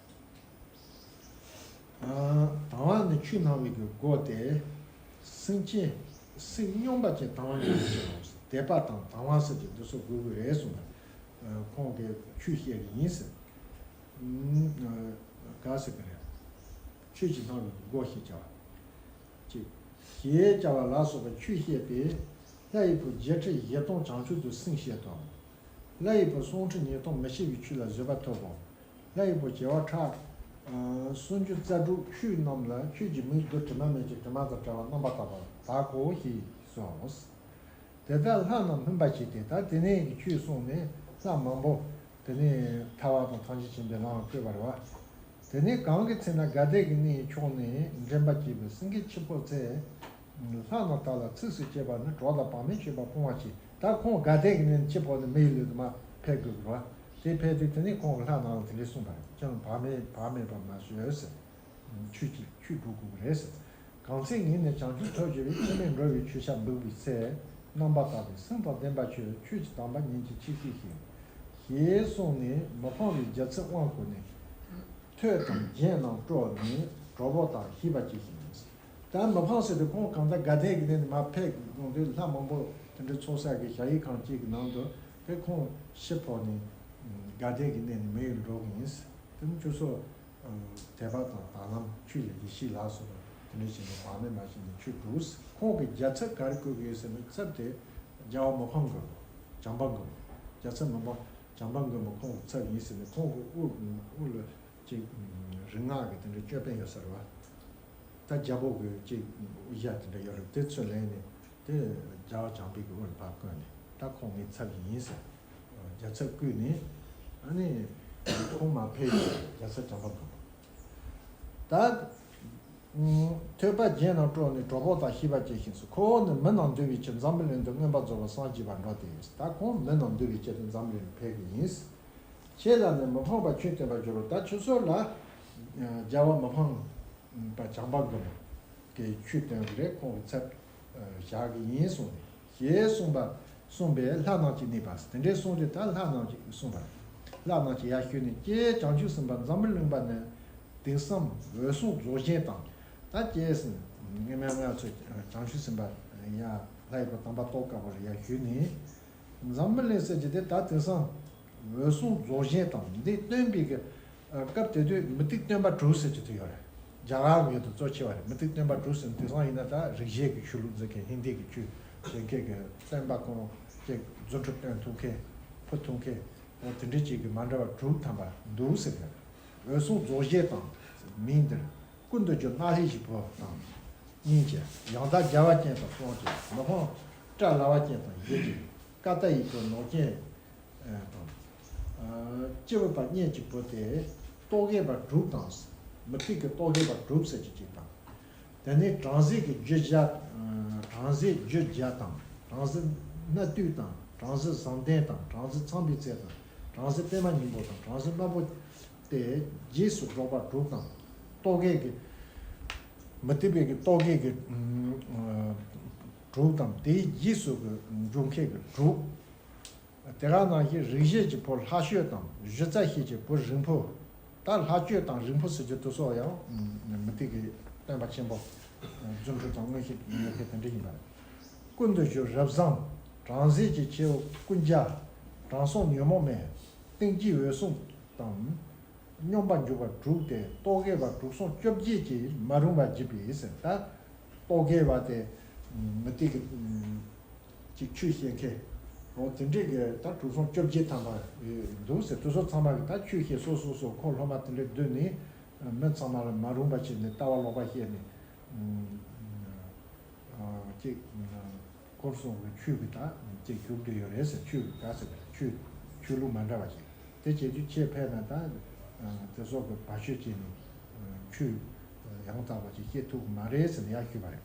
དང་བ་ནི་ཆོས་སྣང་བའི་གི་སྒོ་སྟེ། སེམས་ཅན་སེམས་སྙོམས་པ་ཅན་དང་བ་ཉིད་ཡིན་ཕྱིར་རོ། དད་པ་དང་དང་བ་ཟེར་གྱི་འདི་ཚོ་དགོས་ཀྱི་རེད་གསུངས་པ། ཁོང་གིས་ཆོས་བཤད་ཀྱི་ཡིན་ཟེར། ག་ཟེར་གི་རེད། ཆོས་ཀྱི་སྣང་བའི་སྒོ་ཞེས་བྱ་བ། ཅིག་ཞེས་བྱ་བ་ལ་སོགས་པའི་ཆོས་བཤད་པས། ལྷ་ཡི་བུ་བརྒྱད་ཁྲི་བཞི་སྟོང་བྱང་ཆུབ་ཏུ་སེམས་བསྐྱེད་དོ། ལྷ་ཡི་བུ་སུམ་ཁྲི་ཉིས་སྟོང་མི་ཤེས་པའི་ཆོས་ལ་བཟོད་པ་ཐོབ་བོ། ལྷ་ཡི་བུ་བྱེ་བ་ཕྲག་སུམ་ཅུ་རྩ་དྲུག་ཆོས་རྣམས་ལ། ཆོས་ཀྱི་མིང་བསྡུ་དྲི་མ་མེད་ཅིང་དྲི་མ་དང་བྲལ་བ་རྣམ་པར་དག་པ་དག་གོ་ཞེས་སོ། དེ་ལྟར་ལྷ་རྣམས་སྨིན་པར་བྱས་ཏེ། ད་དེ་ནས་ཀྱི་ཆོས་གསུངས་ནས་ལྷ་མང་པོ་དེ་ནས་ཐར་པ་དང་ཐམས་ཅད་མཁྱེན་པའི་ལམ་བཀོད་པ་རེད་བ། དེ་ནས་གང་གི་ཚེ་ན་དགའ་ལྡན་གྱི་གནས་མཆོག་ནས་འདྲེན་པར་བྱེད་པའི་སེང་གེ་འཆི་འཕོ་ཚེ། ལྷ་རྣམས་དག་ལ་ཚིགས་སུ་བཅད་པ་ནི། གྲོགས་དང་བག་མེད་མཆོད་པ་སྤོང་བར་བྱེད། ད་ཁོང་དགའ་ལྡན་གྱི་གནས་ནས་འཆི་འཕོ་ནས་མི་ཡི་ལུས་དུ་མར་ཕེབས་དགོས་པ་རེད་བ། དེ་ཕེབས་དུས་དེ་ནས་ཁོང་གི་ལྷ་རྣམས་ལ་དེ་འདྲས་གསུངས་པ་རེད། ཁྱེད་རང་བག་མེད་བག་མེད་པར་མ་བཟོད་ཟེར། ཆོས་ཀྱི་ཆོས་སྒྲུབ་དགོས་ཀྱི་རེད་ཟེར། གང་ཚེ་ངེད་ནི་བྱང་ཆུབ་ཐོབ་བྱེད་པའི། འཆི་མེད་འགྲོ་བའི་ཆོས་ཞབས་འབུལ་བའི་ཚེ། རྣམ་པར་དག་པའི་སེམས་དང་ལྡན་པར་ཁྱོད། ཆོས་ཀྱི་དམ་པ་ཉིད་ཀྱིས་ཆེས་བཤིག་ཅིང་། ཞེས་གསུངས་ནས་མི་ཕམ་པའི་རྒྱལ་ཚབ་དབང་བསྐུར་ནས། ཐོད་དང་རྒྱན་རྣམས་དཀྲོལ་ནས་གྲོགས་པོ་དག་བཞེས་པར་བྱས་ཤིང་། ད་མི་ཕམ་ཟེར་དུས་ཁོང་གང་ལྟར་དགའ་ལྡན་གྱི་གནས་ནས་མར་ཕེབས་དགོས་དུས། ལྷ་མང་པོ་དེ་འདྲ་ཚོགས་ས་གི་ཞ་ཡི་ཁང་གཅིག་གི་ནང་དུ་དེ་ཁོང་འཆི་འཕོ་ནས་དགའ་ལྡན་གྱི་གནས་ནས་མི་ཡུལ་འགྲོ་གི་ཡིན། དེ་ནི་ཁྱོད་ཚོ། དད་པ་དང་དག་ལམ་ཆོས་ལ་ཡིད་ཆེས་ལ་སོགས་པ་དེ་འདྲ་བྱས་ནས་བག་མེད་མ་བྱས་ནས་ཆོས་སྒྲུབས། ཁོང་གི་རྒྱལ་ཚབ་ག་རེ་བསྐོས་ཀྱི་ཡོད་ཟེར་ན། ཚབ་དེ་རྒྱལ་བ་མི་ཕམ་མགོན་པོ། བྱམས་པ་མགོན་པོ། རྒྱལ་ཚབ་མི་ཕམ་བྱམས་པ་མགོན་པོ་ཁོང་གི་ཚབ་ཡིན་ཟེར་ནས། ཁོང་གི་དབུ་དབུ་ལ་ཅིག་རིག་སྔགས་ཀྱི་དེ་འདྲ་ཅོད་པན་ཡོད་ས་རེད་བ། ད་རྒྱལ་པོ་གི་ཅིག་དབུ་ཞྭ་དེ་འདྲ་ཡོད་རེད། དེ་ཚུར་ལེན་ནས་དེ་རྒྱལ་བ་བྱམས་པའི་གི་དབུ་ལ་ཕར་བསྐོན་ནས། ད་ཁོང་ངའི་ཚབ་ཡིན་ཟེར། རྒྱལ་ཚབ་བསྐོས་ནས། ཨ་ནི་ཁོང་མར་ཕེབས་ཡོད། རྒྱལ་ཚབ་བྱམས་པ་མགོན་པོ། ད་ཐོད་པ་རྒྱན་རྣམས་དཀྲོལ་ནས་གྲོགས་པོ་དག་བཞེས་པར་བྱས་ཤིང་སོ། ཁོ་བོ་ནི་མི་རྣམས་འདུལ་བའི་ཕྱིར་འཛམ་བུ་གླིང་དུ་མངོན་པར་རྫོགས་པར་སངས་རྒྱས་པར་འགྲོ་སྟེ། ད་ཁོང་མི་རྣམས་འདུལ་བའི་ཕྱིར་དུ་འཛམ་བུ་གླིང་དུ་ཕེབས་ཀྱི་ཡིན། ཁྱེད་ལ་ནི་མི་ཕམ་པ་ཆོས་བསྟན་པར་འགྱུར་རོ། ད་ཁྱོད་ཚོ་ལ་རྒྱལ་བ་མི་ཕམ་པ་བྱམས་པ་མགོན་པོ་གིས་ཆོས་སྟོན་གྱི་རེད། ཁོང་གི་ཚབ་བཞག་གི་ཡིན་གསུངས་ནས། ཞེས་གསུངས་པ། གསུངས་པས་ལྷ་རྣམས་ཀྱིས་གནས་པ། དེ་འདྲའི་གསུངས་ཏེ་ད་ལྷ་རྣམས་ཀྱིས་གསུངས་པ། ལྷ་རྣམས་ཀྱིས་ཡར་ཞུས་ནས། ཀྱེ་བྱང་ཆུབ་སེམས་དཔའ་འཛམ་བུ་གླིང་པ་ནི། དེང་སང་འོད་སྲུང་རྫོགས་བྱེད་དང་། ད་ཀྱེ་ཟེར་ནས་སྔོན་མ་ང་ཚོ་བྱང་ཆུབ་སེམས་དཔའ་ཡར་ལྷ་ཡི་བུ་དམ་པ་ཏོག་དཀར་པོ་ལ་ཡར་ཞུས་ནས། འཛམ་བུ་གླིང་ཟེར་གྱི་དེ་ད་དེང་སང་འོད་སྲུང་རྫོགས་བྱེད་དང་འདི་སྟོན་པའི་གི་སྐབས་དེ་དུས་མུ་སྟེགས་སྟོན་པ་དྲུག་ཟེར་གྱི་དེ་ཡོད་རེད། རྒྱ་གར་ངོས་དུ་གཙོ་ཆེ་བ་རེད། མུ་སྟེགས་སྟོན་པ་དྲུག་ཟེར་ན་དེང་སང་ཡིན་ན་ད་རིག་བྱེད་ཀྱི་ཆོས་ལུགས་འཛིན་མཁན། ཧིན་དི་གི་ཆོས་བྱེད་མཁན་གྱི་སྟོན་པ་ཁོང་ཅིག་རྫུ་འཕྲུལ་སྟོན་ཐུབ་མཁན། ཕུ་ཐུང་ཁེ། འོ་དེ་འདྲའི་ཅིག་གི་མ་འདྲ་བ་དྲུག་ཐམ་པ་འདུག་ཟེར་གི། འོད་སྲུང་རྫོགས་བྱེད་དང་། མིང་འདིར་ཀུན་ཏུ་རྒྱུ་སྣང་ལྷས་ཞིག་བུ་དང་། གཉིས་ཀྱི་ཡང་དག་རྒྱལ་བ་ཅན་དང་གསུམ་གྱི། མི་ཕམ་སྐྲ་ལ་བ་ཅན་དང་བཞི་གྱི། ཀ་ཏ་ཡི་བུ་ནོར་ཅན་དང་། སྐྱེས་བུ་པ་སྙེད་ཀྱི་བུ་སྟེ། རྟོག་གེ་བ་དྲུག་དང་། མུ་སྟེགས་ཀྱི་རྟོག་གེ་བ་དྲུག་ཟེར་གྱི་ཅིག་དང་། དེ་ནས་བྲམ་ཟེ་གི་རྒྱུ་བརྒྱ། བྲམ་ཟེ་རྒྱུ་བརྒྱ་དང་། བྲམ་ཟེ་སྣ་བདུན་དང་། བྲམ་ཟེ་བཟང་ལྡན་དང་། བྲམ་ཟེ་ཚངས་པའི་ཚལ་དང་། བྲམ་ཟེ་པད་མ་སྙིང་པོ་དང་། བྲམ་ཟེ་དམར་པོ་སྟེ། རྗེས་སུ་སྒྲོག་པ་དྲུག་དང་། རྟོག་གེ་གི་མུ་སྟེགས་པའི་གི་རྟོག་གེ་གི་དྲུག་དང་། དེའི་རྗེས་སུ་གི་འཇུག་མཁན་གི་དྲུག། དེ་ག་ནང་བཞིན་རིགས་བཞི་གི་བུ་ལྷག་སྤྱོད་དང་། གཞི་རྩ་ཤེས་ཀྱི་བུ་རིང་པོ། ད་ལྷག་སྤྱོད་དང་རིང་པོ་ཟེར་རྒྱུ་དེ་ཚོ་ཡང་མུ་སྟེགས་ཀྱི་སྟོན་པ་ཆེན་པོ་རྫུ་འཕྲུལ་དང་མངོན་ཤེས་ཉེར་ཁ་དེ་འདྲ་ཡིན་པ་རེད། ཀུན་ཏུ་རྒྱུ་རབ་བཟང་། བྲམ་ཟེ་གི་ཁྱེའུ་ཀུན་རྒྱལ། དྲང་སྲོང་ཉོན་མོངས་མེད། གཏིང་སྐྱེས་འོད་སྲུང་དང་། སྙོམས་པར་འཇུག་པ་དྲུག་སྟེ། རྟོག་གེ་བ་དྲུག་གསུམ་བཅོ་བརྒྱད་ཀྱིས་མ་རུངས་པར་བགྱིས་པས་ཟེར། ད་རྟོག་གེ་བ་དེ་མུ་སྟེགས་ཀྱི་ཅིག་ཆོས་བཤད་མཁན། འོ་དེ་འདྲས་ཀྱི་ད་དྲུག་གསུམ་བཅོ་བརྒྱད་ཐམ་པ་འདུག་ཟེར། དེ་ཚོ་ཚང་མ་གི་ད་ཆོས་བཤད་སོ་སོ་སོ་འཁོར་སློབ་མ་དེ་འདྲས་བསྡུས་ནས་མི་ཚང་མ་ལ་མ་རུངས་པ་བྱས་ནས་ལྟ་བ་ལོག་པ་བཤད་ནས། ཅིག་སྐོར་སྲུང་གི་ཆོས་ཀྱི་ད་ཅིག་ཞུགས་བསྡད་ཡོད་རེད་ཟེར། ཆོས་ཀྱི་ག་ཟེར་བ་ཆོས་ཆོས་ལུགས་མ་འདྲ་བ་ཞིག་དེ་བྱེད་དུས་ཁྱེད་ཕེབས་ན་ད་དེ་སོགས་ཀྱི་བར་ཆད་བྱས་ནས་ཆོས་ཡང་དག་པ་ཅིག་བཤད་ཐུབ་ཀྱི་མ་རེད་ཟེར་ནས་ཡར་ཞུས་པ་རེད།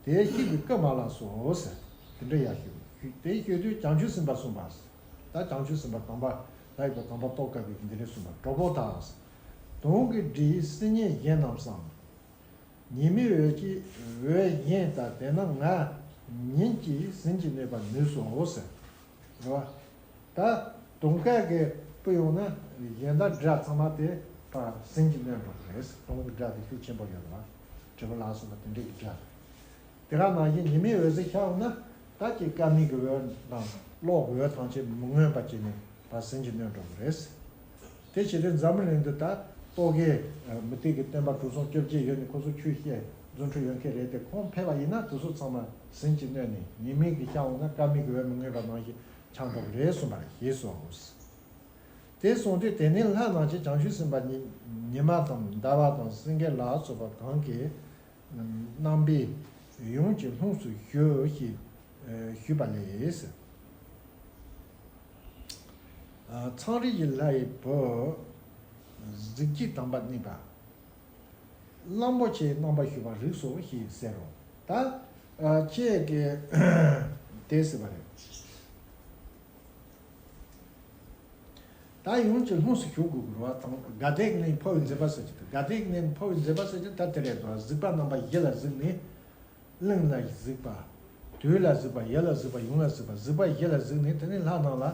དེ་ཤེས་པའི་སྐབས་མ་ལགས་སོ་ཟེར། དེ་འདྲ་ཡར་ཞུས། དེ་ཤོད་དུས་བྱང་ཆུབ་སེམས་དཔའ་གསུངས་པ། ད་བྱང་ཆུབ་སེམས་དཔའ་དམ་པ་ལྷ་ཡི་བུ་དམ་པ་རྟོགས་དཀའ་བའི་འདི་འདྲ་གསུངས་པ། གྲོགས་པོ་དག། དུང་གི་སྒྲས་སིལ་སྙན་གཞན་རྣམས་སམ། ཉི་མའི་འོད་ཀྱིས་འོད་གཞན་ལྟར། དེས་ན་ང་ཉིད་ཀྱིས་ཟིལ་གྱིས་གནོན་པར་ནུས་སོ་ཟེར། རེད་བ། ད་དུང་དཀར་གྱི་སྤུ་ཡོང་ན་གཞན་དག་སྒྲ་ཚང་མ་དེ་ཕར་ཟིལ་གྱིས་གནོན་འགྲོ་གི་རེད། དུང་གི་སྒྲ་དེ་ཤུགས་ཆེན་པོ་ཡོད་རེད་བ། དྲིལ་བུ་ལ་སོགས་པ་དེ་འདྲས་ཀྱི་སྒྲ་རེད། དེ་ག་ནང་བཞིན་ཉི་མའི་འོད་ཟེར་ཤར་འོང་ན་ད་ཀྱི་སྐར་མའི་གི་འོད་དང་གློག་གི་འོད་ཐམས་ཅད་མི་མངོན་པ་བྱས་ནས་ཕར་ཟིལ་གྱིས་གནོན་འགྲོ་གི་རེད། དེ་བྱེད་དུས་འཛམ་བུ་གླིང་འདི་ད་རྟོག་གེ་མུ་སྟེགས་ཀྱི་སྟོན་པ་དྲུག་གསུམ་བཅོ་བརྒྱད་ཡོད་ནས་ཁོ་ཚོ་ཆོས་བཤད་རྫུ་འཕྲུལ་ཡོད་མཁན་རེད་དེ། ཁོང་ཕེབས་པ་ཡིན་ན་དེ་ཚོ་ཚང་མ་ཟིལ་གྱིས་གནོན་ནས་ཉི་མའི་གི་ཤར་འོང་ན་སྐར་མའི་གི་འོད་མི་མངོན་པ་ནང་བཞིན་ཆགས་འགྲོ་གི་རེད་གསུངས་པ་རེད། ཞེས་སོ། དེ་གསུངས་དུས་དེ་ནས་ལྷ་རྣམས་ཀྱིས་བྱང་ཆུབ་སེམས་དཔའ་ཉི་ཉི་མ་དང་ཟླ་བ་དང་སེང་གེ་ལ་སོགས་པ་གང་གི་རྣམ་པས་ཡུམ་གྱི་ལྷུམས་སུ་ཞུགས་ཞེས་ཞུས་པ་ལས། ཚངས་རིས་ཀྱི་ལྷ་ཡི་བུ་གཟི་བརྗིད་དམ་པ་གནས་པ། གླང་པོ་ཆེའི་རྣམ་པར་ཞུགས་པར་རིགས་སོ་ཞེས་ཟེར་རོ། ད་ཁྱེད་ཀྱིས་དེ་ཟེར་བ་རེད། ད་ཡུམ་གྱི་ལྷུམས་སུ་ཞུགས་དགོས་ཀྱི་རེད་བ། དང་དགའ་ལྡན་གྱི་གནས་འཕོ་བའི་མཛད་པ་ཟེར་གྱི་འདུག་དགའ་ལྡན་གྱི་གནས་འཕོ་བའི་མཛད་པ་ཟེར་གྱི་ད་དེ་རེད་དོ། གཟིགས་པ་རྣམ་པ་བཞི་ལ་གཟིགས་ནས། གླིང་ལ་གཟིགས་པ། དུས་ལ་གཟིགས་པ། ཡུལ་ལ་གཟིགས་པ། ཡུམ་ལ་གཟིགས་པ། གཟིགས་པ་བཞི་ལ་གཟིགས་ནས་དེ་ནས་ལྷ་རྣམས་ལ།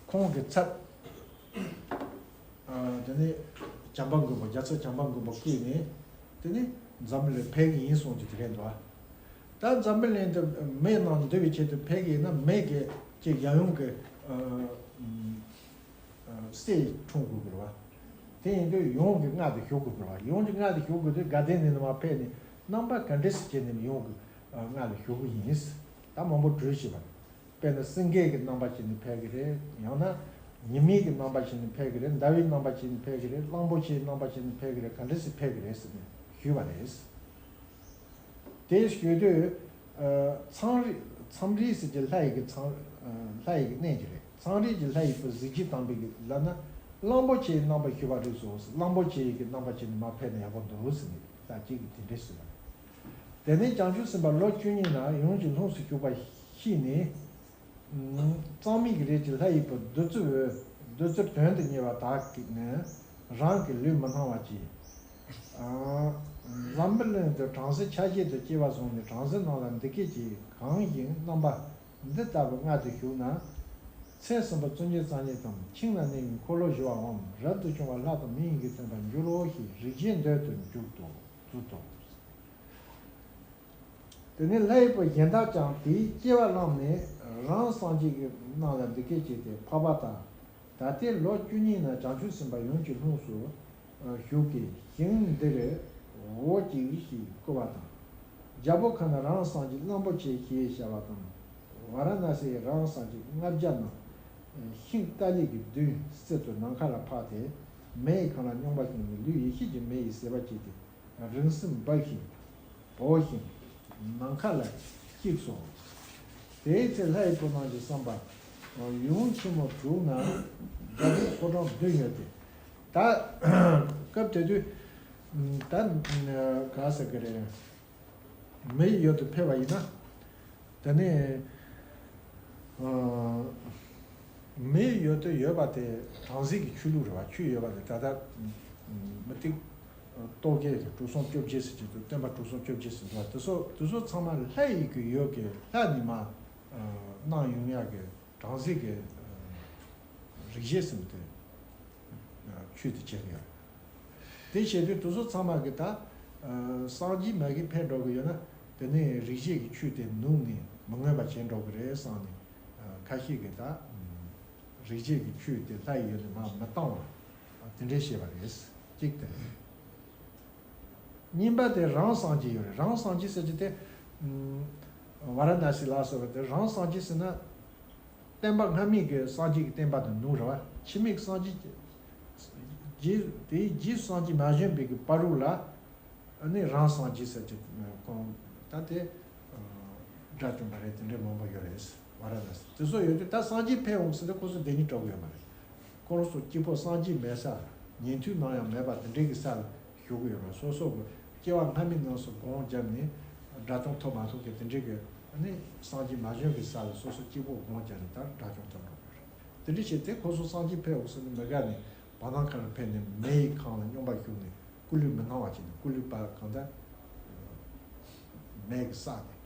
ཁོང་གི་ཚབ། དེ་ནས་བྱམས་པ་མགོན་པོ། རྒྱལ་ཚབ་བྱམས་པ་མགོན་པོ་བསྐོས་ནས་དེ་ནས་འཛམ་བུ་གླིང་ཕེབས་ཀྱི་ཡིན་གསུངས་ཀྱི་དེ་རེད་འདུག་ད་འཛམ་བུ་གླིང་དུ་མི་རྣམས་འདུལ་བའི་ཆེད་དུ་ཕེབས་ཀྱི་ཡིན་ན་མི་གི་ཅིག་ཡབ་ཡུམ་གྱི་སྲས་འཁྲུངས་དགོས་ཀྱི་རེད་བ། དེ་ཡིན་དུས་ཡུམ་གྱི་མངལ་དུ་ཞུགས་དགོས་ཀྱི་རེད་བ། ཡུམ་གྱི་མངལ་དུ་ཞུགས་དགོས་དུས་དགའ་ལྡན་གནས་ནས་མར་ཕེབས་ནས་རྣམ་པ་ག་འདྲ་ཞིག་བྱས་ནས་ཡུམ་གྱི་མངལ་དུ་ཞུགས་ཀྱི་ཡིན། ད་མང་པོ་བྲིས་ཤེས་པ། དཔེར་ན་སེང་གེ་གི་རྣམ་པ་བྱས་ནས་ཕེབས་ཀྱི་རེད། ཡང་ན་ཉི་མའི་གི་རྣམ་པ་བྱས་ནས་ཕེབས་ཀྱི་རེད། ཟླ་བའི་རྣམ་པ་བྱས་ནས་ཕེབས་ཀྱི་རེད། གླང་པོ་ཆེའི་རྣམ་པ་བྱས་ནས་ཕེབས་ཀྱི་རེད། ག་འདྲ་ཞིག་ཕེབས་ཀྱི་རེད་ཟེར་ནས་ཞུས་པ་རེད། དེ་ཞུས་དུས། ཚངས་རིས་མཚམས་རིས་ཟེར་གྱི་ལྷ་ཡི་གི་མཚམས། ལྷ་ཡི་གི་གནས་ཀྱི་རེད། མཚམས་རིས་ཀྱི་ལྷ་ཡི་བུ་གཟི་བརྗིད་དམ་པའི་གི་ལབ་ན། གླང་པོ་ཆེའི་རྣམ་པ་ཞུགས་པར་རིགས་སོ། གླང་པོ་ཆེ་ཡི་གི་རྣམ་པ་བྱས་ནས་མར་ཕེབས་ན་ཡག་པོ་འདུག་ཟེར་ནས་ད་ཅིག་གིས་དེ་འདྲས་ཟེར་བ་རེད། དེ་ནས་བྱང་ཆུབ་སེམས་དཔའ་ལོ་བཅུ་གཉིས་ན་ཡུམ་གྱི་ལྷུམས་སུ་ཞུགས་པ་ཤེས་ནས། གཙང་མའི་གི་རིགས་ཀྱི་ལྷ་ཡི་བུ་བདུད་རྩི་འོད། བདུད་རྩིར་དོན་དུ་གཉེར་བ་དག་གིས་ནི་རང་གི་ལུས་མི་སྣང་བར་བགྱིས། འཛམ་བུ་གླིང་དུ་བྲམ་ཟེ་ཆ་བཞི་དང་སྐྱེ་བ་བཟུང་ནས་བྲམ་ཟེ་རྣམས་ལ་འདི་སྐད་ཅེས། གང་ཞིག་རྣམ་པ་འདི་ལྟ་བུའི་མངལ་དུ་ཞུགས་ན། ཚེ་གསུམ་པ་བཙུན་མོའི་གཙང་ཉིད་དང་། ཁྱིམ་ན་གནས་པའི་འཁོར་ལོ་བཞི་པའམ། རབ་ཏུ་བྱུང་བ་ལྷ་དང་མི་ཡི་གི་མཚན་དང་འགྱུར་རོ་ཞེས་རིགས་ཆད་འདོད་དུ་འཇུག་ཏོ། འཇུག་ཏོ། དེ་ནས་ལྷའི་བུ་གཞན་དག་ཀྱང་དེའི་སྐྱེ་བ་བླངས་ནས་རང་སངས་རྒྱས་ཀྱི་རྣམས་ལ་འདི་སྐད་ཅེས་ཏེ། འཕགས་པ་དག། ད་ལྟའི་ལོ་བཅུ་གཉིས་ན་བྱང་ཆུབ་སེམས་དཔའ་ཡུམ་གྱི་ལྷུམས་སུ་ཞུགས་ཀྱིས་ཞིང་འདིར་འོ་ཅིག་ཞེས་བསྐུལ་བ་དང་། རྒྱལ་པོ་ཁ་ན་རང་སངས་རྒྱས་གླང་པོ་ཆེ་ཞེས་བྱ་བ་དང་ ཝཱ་ར་ཎཱ་སིའི་རང་སངས་རྒྱས་ལྔ་བརྒྱ་རྣམས་ཤིང་ཏཱ་ལའི་གི་མདུན་སྲིད་དུ་ནམ་མཁའ་ལ་འཕགས་ཏེ། མེ་ཡི་ཁམས་ལ་སྙོམས་པར་ཞུགས་ནས་ལུས་ཡེ་ཤེས་ཀྱི་མེ་ཡིས་ཟད་པར་བྱས་ཏེ། རིང་བསྲེལ་འབབ་ཞིང་བོར་ཞིང་ནམ་མཁའ་ལ་གཤེགས་སོ། དེའི་ཚེ་ལྷ་ཡི་བུ་རྣམས་ཀྱིས་བསམ་པ། ཡུམ་ཆེན་མོ་དྲུག་ན་རྒྱལ་པོ་ཕོ་བྲང་བདུན་ཡོད་དེ། ད་སྐབས་དེ་དུས་ད་ག་ཟེར་གི་རེད། མི་ཡི་ཡུལ་དུ་ཕེབས་པ་ཡིན་ན། དེ་ནས་མི་ཡི་ཡུལ་དུ་ཡོད་པ་དེ་བྲམ་ཟེ་གི་ཆོས་ལུགས་རེད་བ། ཆོས་ཡོད་པ་དེ་ད་ལྟ་མུ་སྟེགས་རྟོག་གེ་གྲུ་གསུམ་བཅོ་བརྒྱད་ཟེར་གྱི་འདུག་སྟོན་པ་གྲུ་གསུམ་བཅོ་བརྒྱད་ཟེར་འདུག་དེ་ཚོ་དེ་ཚོ་ཚང་མ་ལྷ་ཡི་གི་ཡུལ་གྱི་ལྷ་ནས་མར་གནང་ཡོང་ཡག་གི་བྲམ་ཟེ་གི་རིག་བྱེད་ཟེར་མི་དེ་ཆོས་དེ་བྱེད་ཀྱི་ཡོད། དེ་བྱེད་དུས་དེ་ཚོ་ཚང་མ་གི་ད་སངས་རྒྱས་མ་གི་ཕེབས་འགྲོ་གི་ཡོད་ན། དེ་ནས་རིག་བྱེད་ཀྱི་ཆོས་དེ་ནུབ་ནས་མི་མངོན་པ་བྱེད་འགྲོ་གི་རེད་བསམ་ནས། ཁ་ཤས་ཀྱིས་ད་རིག་བྱེད་ཀྱི་ཆོས་དེ་ལྷ་ཡི་ཡུལ་ནས་མར་མི་བཏང་བ་དེ་འདྲས་བཤད་པ་རེད། གཅིག་དེ། གཉིས་པ་དེ་རང་སངས་རྒྱས་ཡོད་རེད། རང་སངས་རྒྱས་ཟེར་གྱི་དེ་ཝཱ་ར་ཎཱ་སི་ལ་སོགས་པ་དེ་རང་སངས་རྒྱས་ཟེར་ན། བསྟན་པ་སྔ་མའི་གི་སངས་རྒྱས་ཀྱི་བསྟན་པ་དང་ནུབ་རེད་བ། ཕྱི་མའི་གི་སངས་རྒྱས་ཀྱི་རྗེས་དེའི་རྗེས་སུ་སངས་རྒྱས་མ་བྱོན་པའི་གི་བར་དུ་ལ། ཨ་ནི་རང་སངས་རྒྱས་ཟེར་གྱི་ཁོང་ད་དེ་དགྲ་བཅོམ་པ་རེད། དེ་འདྲའི་མང་པོ་ཡོད་རེད། ཝཱ་ར་ཎཱ་སི་དེ་ཚོ་ཡོད་དུས་ད་སངས་རྒྱས་ཕེབས་འོང་ཟེར་ཏེ་ཁོ་ཚོ་བདེན་གཉིས་འགྲོ་གི་ཡོད་མ་རེད། ཁོ་རང་ཚོ་གཅིག་པོ་སངས་རྒྱས་མེད་ས། ཉན་ཐོས་ནམ་ཡང་མེད་པ་དེ་འདྲའི་གི་ས་ལ་བཞུགས་ཀྱི་ཡོད་རེད། སོ་སོ་གི་སྐྱེ་བ་སྔ་མའི་ནང་སོ་སྒོམ་བརྒྱབ་ནས་དགྲ་བཅོམ་ཐོབ་མ་ཐོབ་ཀྱི་དེ་འདྲའི་གི་ཨ་ནི་སངས་རྒྱས་མ་བྱོན་གྱི་ས་ལ་སོ་སོ་གཅིག་པོ་སྒོམ་བརྒྱབ་ནས་ད་དགྲ་བཅོམ་ཐོབ་འགྲོ་གི་རེད། དེ་འདྲ་བྱས་ཏེ་ཁོ་ཚོ་སངས་རྒྱས་ཕེབས་འོང་ཟེར་ནས་མི་དགའ་ནས་བར་སྣང་ཁ་ལ་ཕེབས་ནས་མེ་ཡི་ཁམས་ལ་སྙོམས་པར་ཞུགས་ནས་སྐུ་ལུས་མི་སྣང་བ་བྱས་ནས་སྐུ་ལུས་པ་གང་ལྟར་མེ་གིས་བསྲེགས་ནས།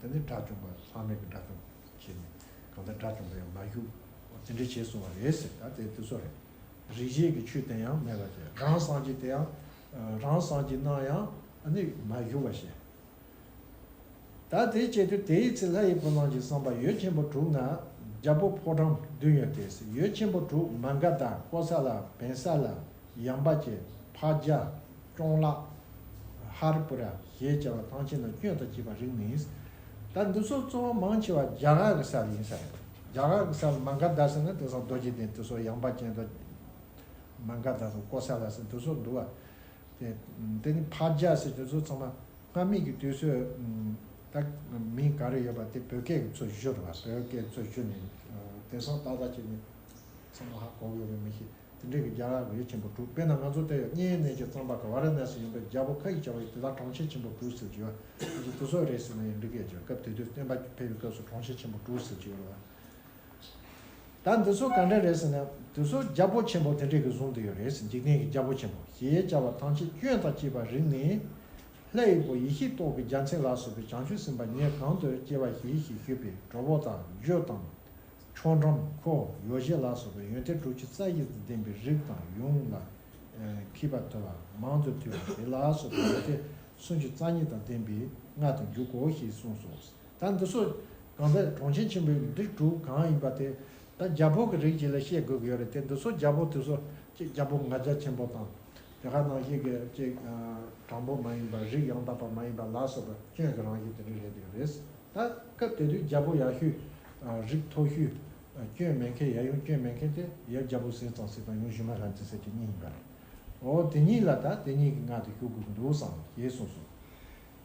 དེ་ནས་དགྲ་བཅོམ་པ་ལྷག་མེད་ཀྱི་དགྲ་བཅོམ་བྱས་ནས་གང་ལྟར་དགྲ་བཅོམ་པ་ཡང་མ་བཞུགས། དེ་འདྲ་བྱས་སོང་བ་རེད་ཟེར། ད་དེ་དེ་ཚོ་རེད། རིག་བྱེད་ཀྱི་ཆོས་དེ་ཡང་མེད་པ་བྱས། རང་སངས་རྒྱས་དེ་ཡང་རང་སངས་རྒྱས་རྣམས་ཡང་ནི་མ་བཞུགས་པ་བྱས། ད་དེ་བྱེད་དུས་དེའི་ཚེ་ལྷ་ཡི་བུ་རྣམས་ཀྱིས་བསམ་པ། ཡུལ་ཆེན་པོ་དྲུག་ན་རྒྱལ་པོ་ཕོ་བྲང་བདུན་ཡོད་དེ། ཡུལ་ཆེན་པོ་དྲུག་མ་ག་དྷ། ཀོ་ས་ལ། བན་ས་ལ། ཡམ་པ་ཅན། ཕ་ཇ། ཅོང་ལ། ཧར་པུ་ར་ཞེས་བྱ་བ་ཐམས་ཅད་ན་སྐྱོན་དང་བཅས་པ་རིགས་ནི། ད་འདི་ཚོ་གཙོ་བོ་མང་ཆེ་བ་རྒྱ་གར་གྱི་ས་ལ་ཡིན་ས་རེད། རྒྱ་གར་གྱི་ས་ལ་མ་ག་དྷ་ཟེར་ན་དེང་སང་རྡོ་རྗེ་གདན་དེ་ཚོ། ཡམ་པ་ཅན་དང་མ་ག་དྷ་དང་ཀོ་ས་ལ་ཟེར་དེ་ཚོ་འདུག་བ། དེ་དེ་ནི་ཕ་ཇ་ཟེར་དེ་ཚོ་ཚང་མ་སྔ་མའི་གི་དུས་ཚོད་ད་མིང་ག་རེ་ཡོད་པ་དེ་བོད་སྐད་ཀྱི་ཚུར་བསྒྱུར་བ། བོད་སྐད་ཚུར་བསྒྱུར་ནས་དེང་སང་ཏག་ཏག་བྱས་ནས་ཚང་མ་ཧ་གོ་གི་ཡོད་མེད་མི་ཤེས། དེ་འདྲའི་གི་རྒྱ་གར་གྱི་ཡུལ་ཆེན་པོ་དྲུག་དཔེར་ན་ང་ཚོ་དེ་བརྙན་ཡིན་ནས་ཀྱི་རྩམ་པ་གི་ཝཱ་ར་ཎཱ་སི་ཡིན་པའི་རྒྱལ་པོ་ཁ་ཡིས་བྱ་བ་ཡི་དེ་དག་གྲངས་ཆེན་ཆེན་པོ་དྲུག་ཟེར་གྱི་ཡོད། ང་ཚོ་དེ་ཚོ་རེད་ཟེར་ན་ཡང་འགྲིག་གི་ཡོད་ཀྱི། སྐབས་དེ་དུས་སྟོན་པ་ཕེབས་པའི་སྐབས་སུ་གྲངས་ཆེན་ཆེན་པོ་དྲུག་ཟེར་གྱི་ཡོད་རེད་བ། ད་འདི་ཚོ་ག་འདྲ་རེད་ཟེར་ན། འདི་ཚོ་རྒྱལ་པོ་ཆེན་པོ་དེ་འདྲས་ཀྱིས་བཟུང་དུ་ཡོད་རེད་ཟེར། འཇིག་རྟེན་གྱི་རྒྱལ་པོ་ཆེན་པོ་ཞེས་བྱ་བ་ཐམས་ཅད་སྐྱོན་དང་བཅས་པ་རིགས་ནི། ལྷ་ཡི་བུ་ཡེ་ཤེས་ཏོག་གི་རྒྱལ་མཚན་ལ་སོགས་པའི་བྱང་ཆུབ་སེམས་དཔའ་ཉིད་གང་དུ་སྐྱེ་བ་བཞེས་ཞེས་ཞུས་པས། གྲོགས་པོ་དང་རྒྱུ་དང་། མཆོག་ཕྲན་འཁོར་ཡོ་བྱད་ལ་སོགས་པའི་ཡོན་ཏན་དྲུག་ཅུ་རྩ་བཞི་དང་ལྡན་པའི་རིགས་དང་ཡུམ་ལ་མཁས་པ་ཐུབ་པ་མང་དུ་ཐོས་པ་དེ་ལ་སོགས་པའི་ཡོན་ཏན་སུམ་ཅུ་རྩ་གཉིས་དང་ལྡན་པའི་མངལ་དུ་འཇུག་གོ་ཞེས་གསུངས་སོ། ད་འདི་ཚོ་གང་ལྟར་གྲངས་ཆེན་ཆེན་པོའི་འདི་དྲུག་གང་ཡིན་པ་དེ་ད་རྒྱལ་པོ་གི་རིགས་ཅིག་ལ་བཤད་དགོས་ཀྱི་ཡོད་རེད་དེ། འདི་ཚོ་རྒྱལ་པོ་དེ་ཚོ་ཅིག་རྒྱལ་པོ་ལྔ་བརྒྱ་ཆེན་པོ་དང་། དེ་ག་ནང་བཞིན་གྱི་ཅིག་དྲང་པོ་མ་ཡིན་པ། རིགས་ཡང་དག་པ་མ་ཡིན་པ་ལ་སོགས་པ་སྐྱོན་གྱི་རང་བཞིན་དེ་འདྲ་རེད་འདུག་རེད། ད་སྐབས་དེ་དུས་རྒྱལ་པོ་ཡག་ཤོས་རིགས་མཐོ་ཤོས་སྐྱོན་མེད་མཁན། ཡབ་ཡུམ་སྐྱོན་མེད་མཁན་དེ་ཡབ་རྒྱལ་པོ་ཟས་གཙང་སྲས་དང་ཡུམ་ཞུ་མ་ལྷ་མཛེས་ཟེར་གྱི་གཉིས་ཡིན་པ་རེད། འོ་དེ་གཉིས་ལ་ད་དེ་གཉིས་ཀྱི་མངལ་དུ་ཞུགས་དགོས་ཀྱི་འདུག་བསམ་ཞེས་གསུངས་སོ།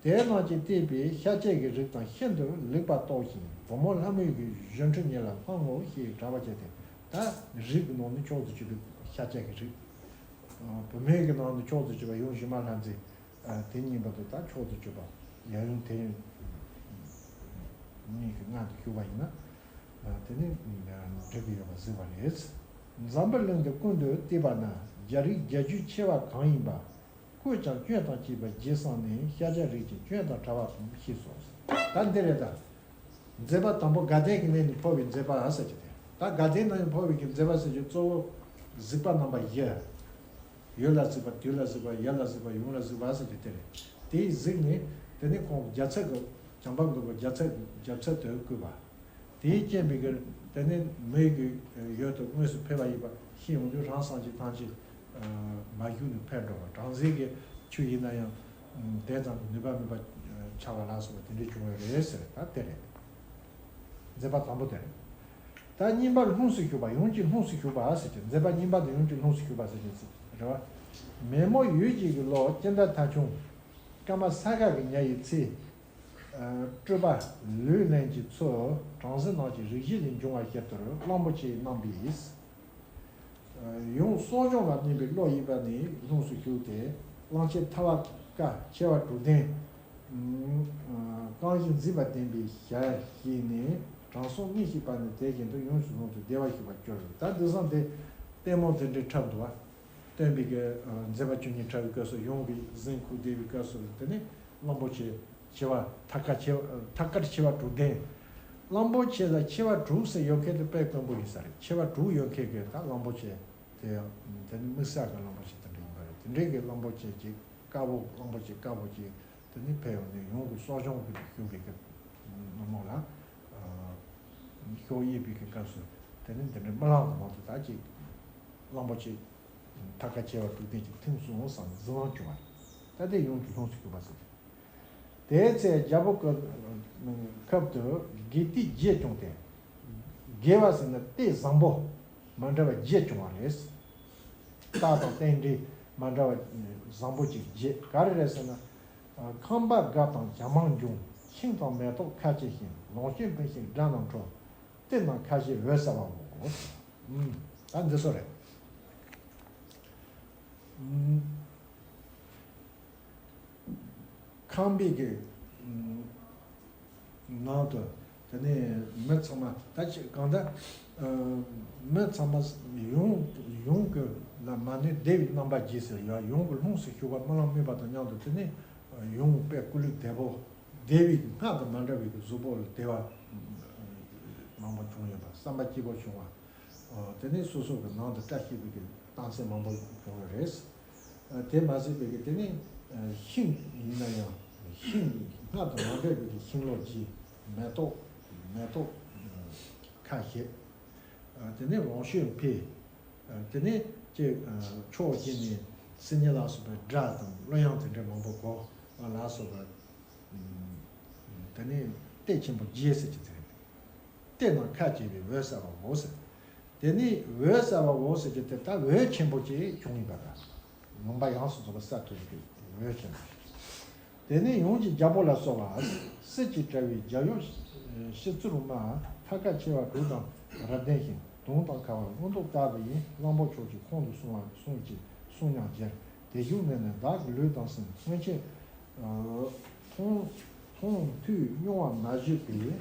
དེ་རྣམས་ཀྱིས་བལྟས་པས་ཤཱཀྱ་གི་རིགས་དང་ཤིན་ཏུ་ལེགས་པར་རྟོགས་ཤིང་བུ་མོ་ལྷ་མོའི་གི་གཞོན་ཕྲུག་ཉིད་ལ་ཕངས་ངོ་ཞེས་གྲགས་པ་བྱས་ཏེ། ད་རིགས་ཀྱི་ནང་ནས་མཆོག་ཏུ་གྱུར་པའི་ཤཱཀྱ་གི་རིགས། བུད་མེད་ཀྱི་ནང་ནས་མཆོག་ཏུ་གྱུར་པ་ཡུམ་ཞུ་མ་ལྷ་མཛེས། དེ་གཉིས་བར་དུ་ད་མཆོག་ཏུ་གྱུར་པ་ཡབ་ཡུམ་དེ་གཉིས་ཀྱི་མངལ་དུ་ཞུགས་པ་ཡིན་ན། དེ་ནི་འགྲིག་གི་ཡོད་པ་གཟིགས་པ་རེད། འཛམ་བུ་གླིང་འདི་ཀུན་ཏུ་བལྟས་པ་ན་རྒྱལ་རིགས་རྒྱལ་རྒྱུད་ཆེ་བ་གང་ཡིན་པ། ཀོས་ཀྱང་སྐྱོན་དང་བཅས་པ་བརྗེད་སོང་ནས་ཤཱཀྱ་རིགས་ཀྱི་སྐྱོན་དང་བྲལ་བ་དང་ཤེས་སོ། ད་འདི་རེད་ད། མཛད་པ་དང་པོ་དགའ་ལྡན་གྱི་གནས་ནས་འཕོ་བའི་མཛད་པ་ཟེར་གྱི་དེ། ད་དགའ་ལྡན་ནང་ནས་འཕོ་བའི་གི་མཛད་པ་ཟེར་གྱི་གཙོ་བོ་གཟིགས་པ་རྣམ་པ་བཞི། ཡུལ་ལ་གཟིགས་པ། དུས་ལ་གཟིགས་པ། ཡུལ་ལ་གཟིགས་པ། ཡུམ་ལ་གཟིགས་པ་ཟེར་གྱི་དེ་རེད། དེས་གཟིགས་ནས་དེ་ནས་ཁོང་རྒྱལ་ཚབ་ཀྱི་བྱམས་པ་མགོན་པོ་རྒྱལ་ཚབ་རྒྱལ་ཚབ་ཏུ་བསྐོས་པ། དེའི་རྐྱེན་པས་ཀྱི་དེ་ནི་མི་ཡི་ཡུལ་དུ་དངོས་སུ་ཕེབས་པ་ཡིན་པ་ཤེས་ཡོང་དུས་རང་སངས་རྒྱས་ཐམས་ཅད་མ་བཞུགས་ནས་ཕེབས་འགྲོ་བ། བྲམ་ཟེ་གི་ཆོས་ཡིན་ན་ཡང་དེ་ཙམ་གྱི་ནུས་པ་མེད་པ་ཆགས་པ་ལ་སོགས་པ་དེ་འདྲའི་བྱུང་བ་རེད་ཟེར། ད་དེ་རེད། མཛད་པ་དང་པོ་དེ་རེད། ད་གཉིས་པར་ལྷུམས་སུ་ཞུགས་པ། ཡུམ་གྱི་ལྷུམས་སུ་ཞུགས་པ་ཟེར་གྱི། མཛད་པ་གཉིས་པ་དེ་ཡུམ་གྱི་ལྷུམས་སུ་ཞུགས་པ་ཟེར་གྱི་རེད་བ། མེ་མོ་ཡོས་བརྒྱད་ཀྱི་ལོ་སྤྱི་ཟླ་ཐ་ཆུང་། སྐར་མ་ས་ག་གི་ཉ་ཡི་ཚེས། ཨ། སྤྲུལ་པ་ལུས་ལེན་གྱི་ཚུལ་གྲངས་བཟིན་རྣམས་ཀྱི་རིགས་བཞི་ལས་འབྱུང་བ་ཞིག་ཏུ་གླང་པོ་ཆེའི་རྣམ་པས། ཡུམ་གསོ་སྦྱོང་ལ་བརྟེན་པའི་བློ་ཡིས་པ་ནི་ལྷུམས་སུ་ཞུགས་ཏེ། གླང་ཆེན་ཐ་བ་ཀ་ཆེ་བ་དྲུག་ལྡན། རྐང་བཞི་མཛེས་པ་ལྡན་པའི་ཞལ་བཞེས་ནས། དྲང་སྲོང་མིག་ཤེས་པ་ནི་དེ་བཞིན་དུ་ཡུམ་གྱི་ལྷུམས་སུ་བདེ་བར་བཞུགས་པར་གྱུར། ད་འདི་བཟང་དེ་ལྟད་མོ་དེ་འདྲའི་འཁྲབ་འདུག་བ། སྟོན་པའི་གི་མཛད་པ་བཅུ་གཉིས་འཁྲབ་པའི་སྐབས་སུ། ཡུམ་གྱི་གཟན་ཁུག་བསྡད་པའི་སྐབས་སུ། དེ་ནི་གླང་པོ་ཆེ་ཆེ་བ་ཐ་ཀ་ཆེ་བ། ཐ་ཀར་ཆེ་བ་དྲུག་ལྡན། གླང་པོ་ཆེ་ལ་ཆེ་བ་དྲུག་ཟེར་ཡོད་མཁན་དེ་དཔེ་དཀོན་པོ་ཡིན་ས་རེད། ཆེ་བ་དྲུག་ཡོད་མཁན་གྱི་ད་གླང་པོ་ཆེ་དེ། དེ་ནི་དམིགས་བསལ་གྱི་གླང་པོ་ཆེ་དེ་འདྲ་ཡིན་པ་རེད། དེ་འདྲའི་གི་གླང་པོ་ཆེ་ཅིག་དཀར་པོ། གླང་པོ་ཆེ་དཀར་པོ་ཅིག་དེ་ནི་ཕེབས་ཡོང་ནས་ཡུམ་གྱི་གསོ་སྦྱོང་གི་ཞུགས་པའི་གི་ནུབ་མོ་ལ། ཨ། ཤོག་གཡས་པའི་གི་སྐབས་སུ། དེ་ནི་འདི་འདྲའི་རྨི་ལམ་གྱི་ནང་དུ་ད་ཅིག་གླང་པོ་ཆེ་ཐ་ཀ་ཆེ་བ་དྲུག་ལྡན་ཅིག་ཐིམ་སོང་བསམ་ནས་གཟིམ་ལམ་བྱུང་བ་རེད། ད་དེ་ཡུམ་གྱི་ལྷུམས་སུ་ཞུགས་པ་ཟེར། དེའི་ཚེ་རྒྱལ་པོ་གི་ཁབ་ཏུ་དགེ་སྡིག་བརྒྱད་བྱུང་སྟེ། དགེ་བ་ཟེར་ན་ལྟས་བཟང་པོ་མ་འདྲ་བ་བརྒྱད་བྱུང་བ་རེད། རྟགས་དང་རྟེན་འབྲེལ་མ་འདྲ་བ་བཟང་པོ་ཅིག་བརྒྱད། ག་རེ་རེད་ཟེར་ན། ཁང་པ་དགའ་དང་གྱ་མང་འབྱུང་། ཤིང་དང་མེ་ཏོག་ཁ་སྐྱེ་ཞིང་། ལོངས་སྤྱོད་འབུལ་ཞིང་དགྲ་རྣམས་ཁྲོ། དེ་རྣམས་ཁ་ཞེས་འོད་གསལ་བའོ། ཨུམ། ད་འདི་ཚོ་རེད། ཨུམ། ཁང་པའི་གི། ཨུམ། ནང་དུ། དེ་ནས་མི་ཚང་མ་ད་ཅི་གང་ལྟར། ཨ། མི་ཚང་མ་ཡུམ། ཡུམ་གྱི་ལ་མ་ནུས་བདེ་བའི་རྣམ་པ་བརྒྱད་ཟེར་ཡ། ཡུམ་གྱི་ལྷུམས་སུ་ཞུགས་པ་རྨི་ལམ་རྨིས་པ་དང་མཉམ་དུ། དེ་ནས་ཡུམ་དཔེ་སྐུ་ལུས་བདེ་པོ། བདེ་བའི་སྔགས་དང་མ་འདྲ་བའི་གཟུགས་པོ་ལ་བདེ་བ་མང་པོ་བྱུང་ཡོད་པ། བསམ་པ་སྐྱིད་པོ་བྱུང་བ། ཨ། དེ་ནས་སོ་སོ་གི་ནང་དུ་བཀྲ་ཤིས་པའི་གི་རྟགས་མཚན་མང་པོ་བྱུང་ཡོད་རེད། ཨ། དེ་མ་ཟད་པའི་གི་དེ་ནས། ཨ། ཤིང་ཡིན་ན་ཡང་ཤིང་སྔར་དང་མ་འདྲ་བའི་གི་ཤིང་ལོ་བརྒྱད། མེ་ཏོག་མེ་ཏོག་ཁ་ཤས། ཨ། དེ་ནས་ལོངས་སྤྱོད་འཕེལ། ཨ། དེ་ནས་ཅིག་ཨ། ཕྱོགས་གཅིག་ནས་སྲིན་ཉི་ལ་སོགས་པའི་དགྲ་དང་གླུ་དབྱངས་དེ་འདྲ་མང་པོ་གོ་བ་ལ་སོགས་པ། ཨ། དེ་ནས་ལྟས་ཆེན་པོ་བརྒྱད་ཟེར་གྱི་དེ་རེད། དེ་རྣམས་ཁ་སྐྱེ་བའི་འོད་གསལ་བའོ་ཟེར། དེ་ནས་འོད་གསལ་བའོ་ཟེར་གྱི་དེ་ད་འོད་ཆེན་པོ་ཅིག་བྱུང་ཡིན་པ་དང་། ལུང་པ་ཡོངས་སུ་རྫོགས་པ་གསལ་ཐུབ་པའི་འོད་ཆེན་པོ། དེ་ནས་ཡུམ་གྱི་རྒྱལ་པོ་ལ་གསོལ་བ། གསེར་གྱི་དྲ་བའི་རྒྱལ་ཡུམ་ཤི་ཙི་རུ་མ། ཐ་ཀ་ཆེ་བ་དྲུག་དང་རབ་ལྡན་ཞིང་། དུང་དང་ཁ་བ་མངོན་རྟོགས་དཀར་པོ་ཡིན། གླང་པོ་མཆོག་གི་ཁོང་དུ་སོང་བ་གསུངས་ཀྱི་གསུང་ཉམས་རྒྱལ། དེ་བཞུགས་ནས་ནི་བདག་གི་ལུས་དང་སེམས། སྔོན་ཆད་མཐོང་མཐོང་ཐོས་མྱོང་བ་མ་བཞེད་པའི།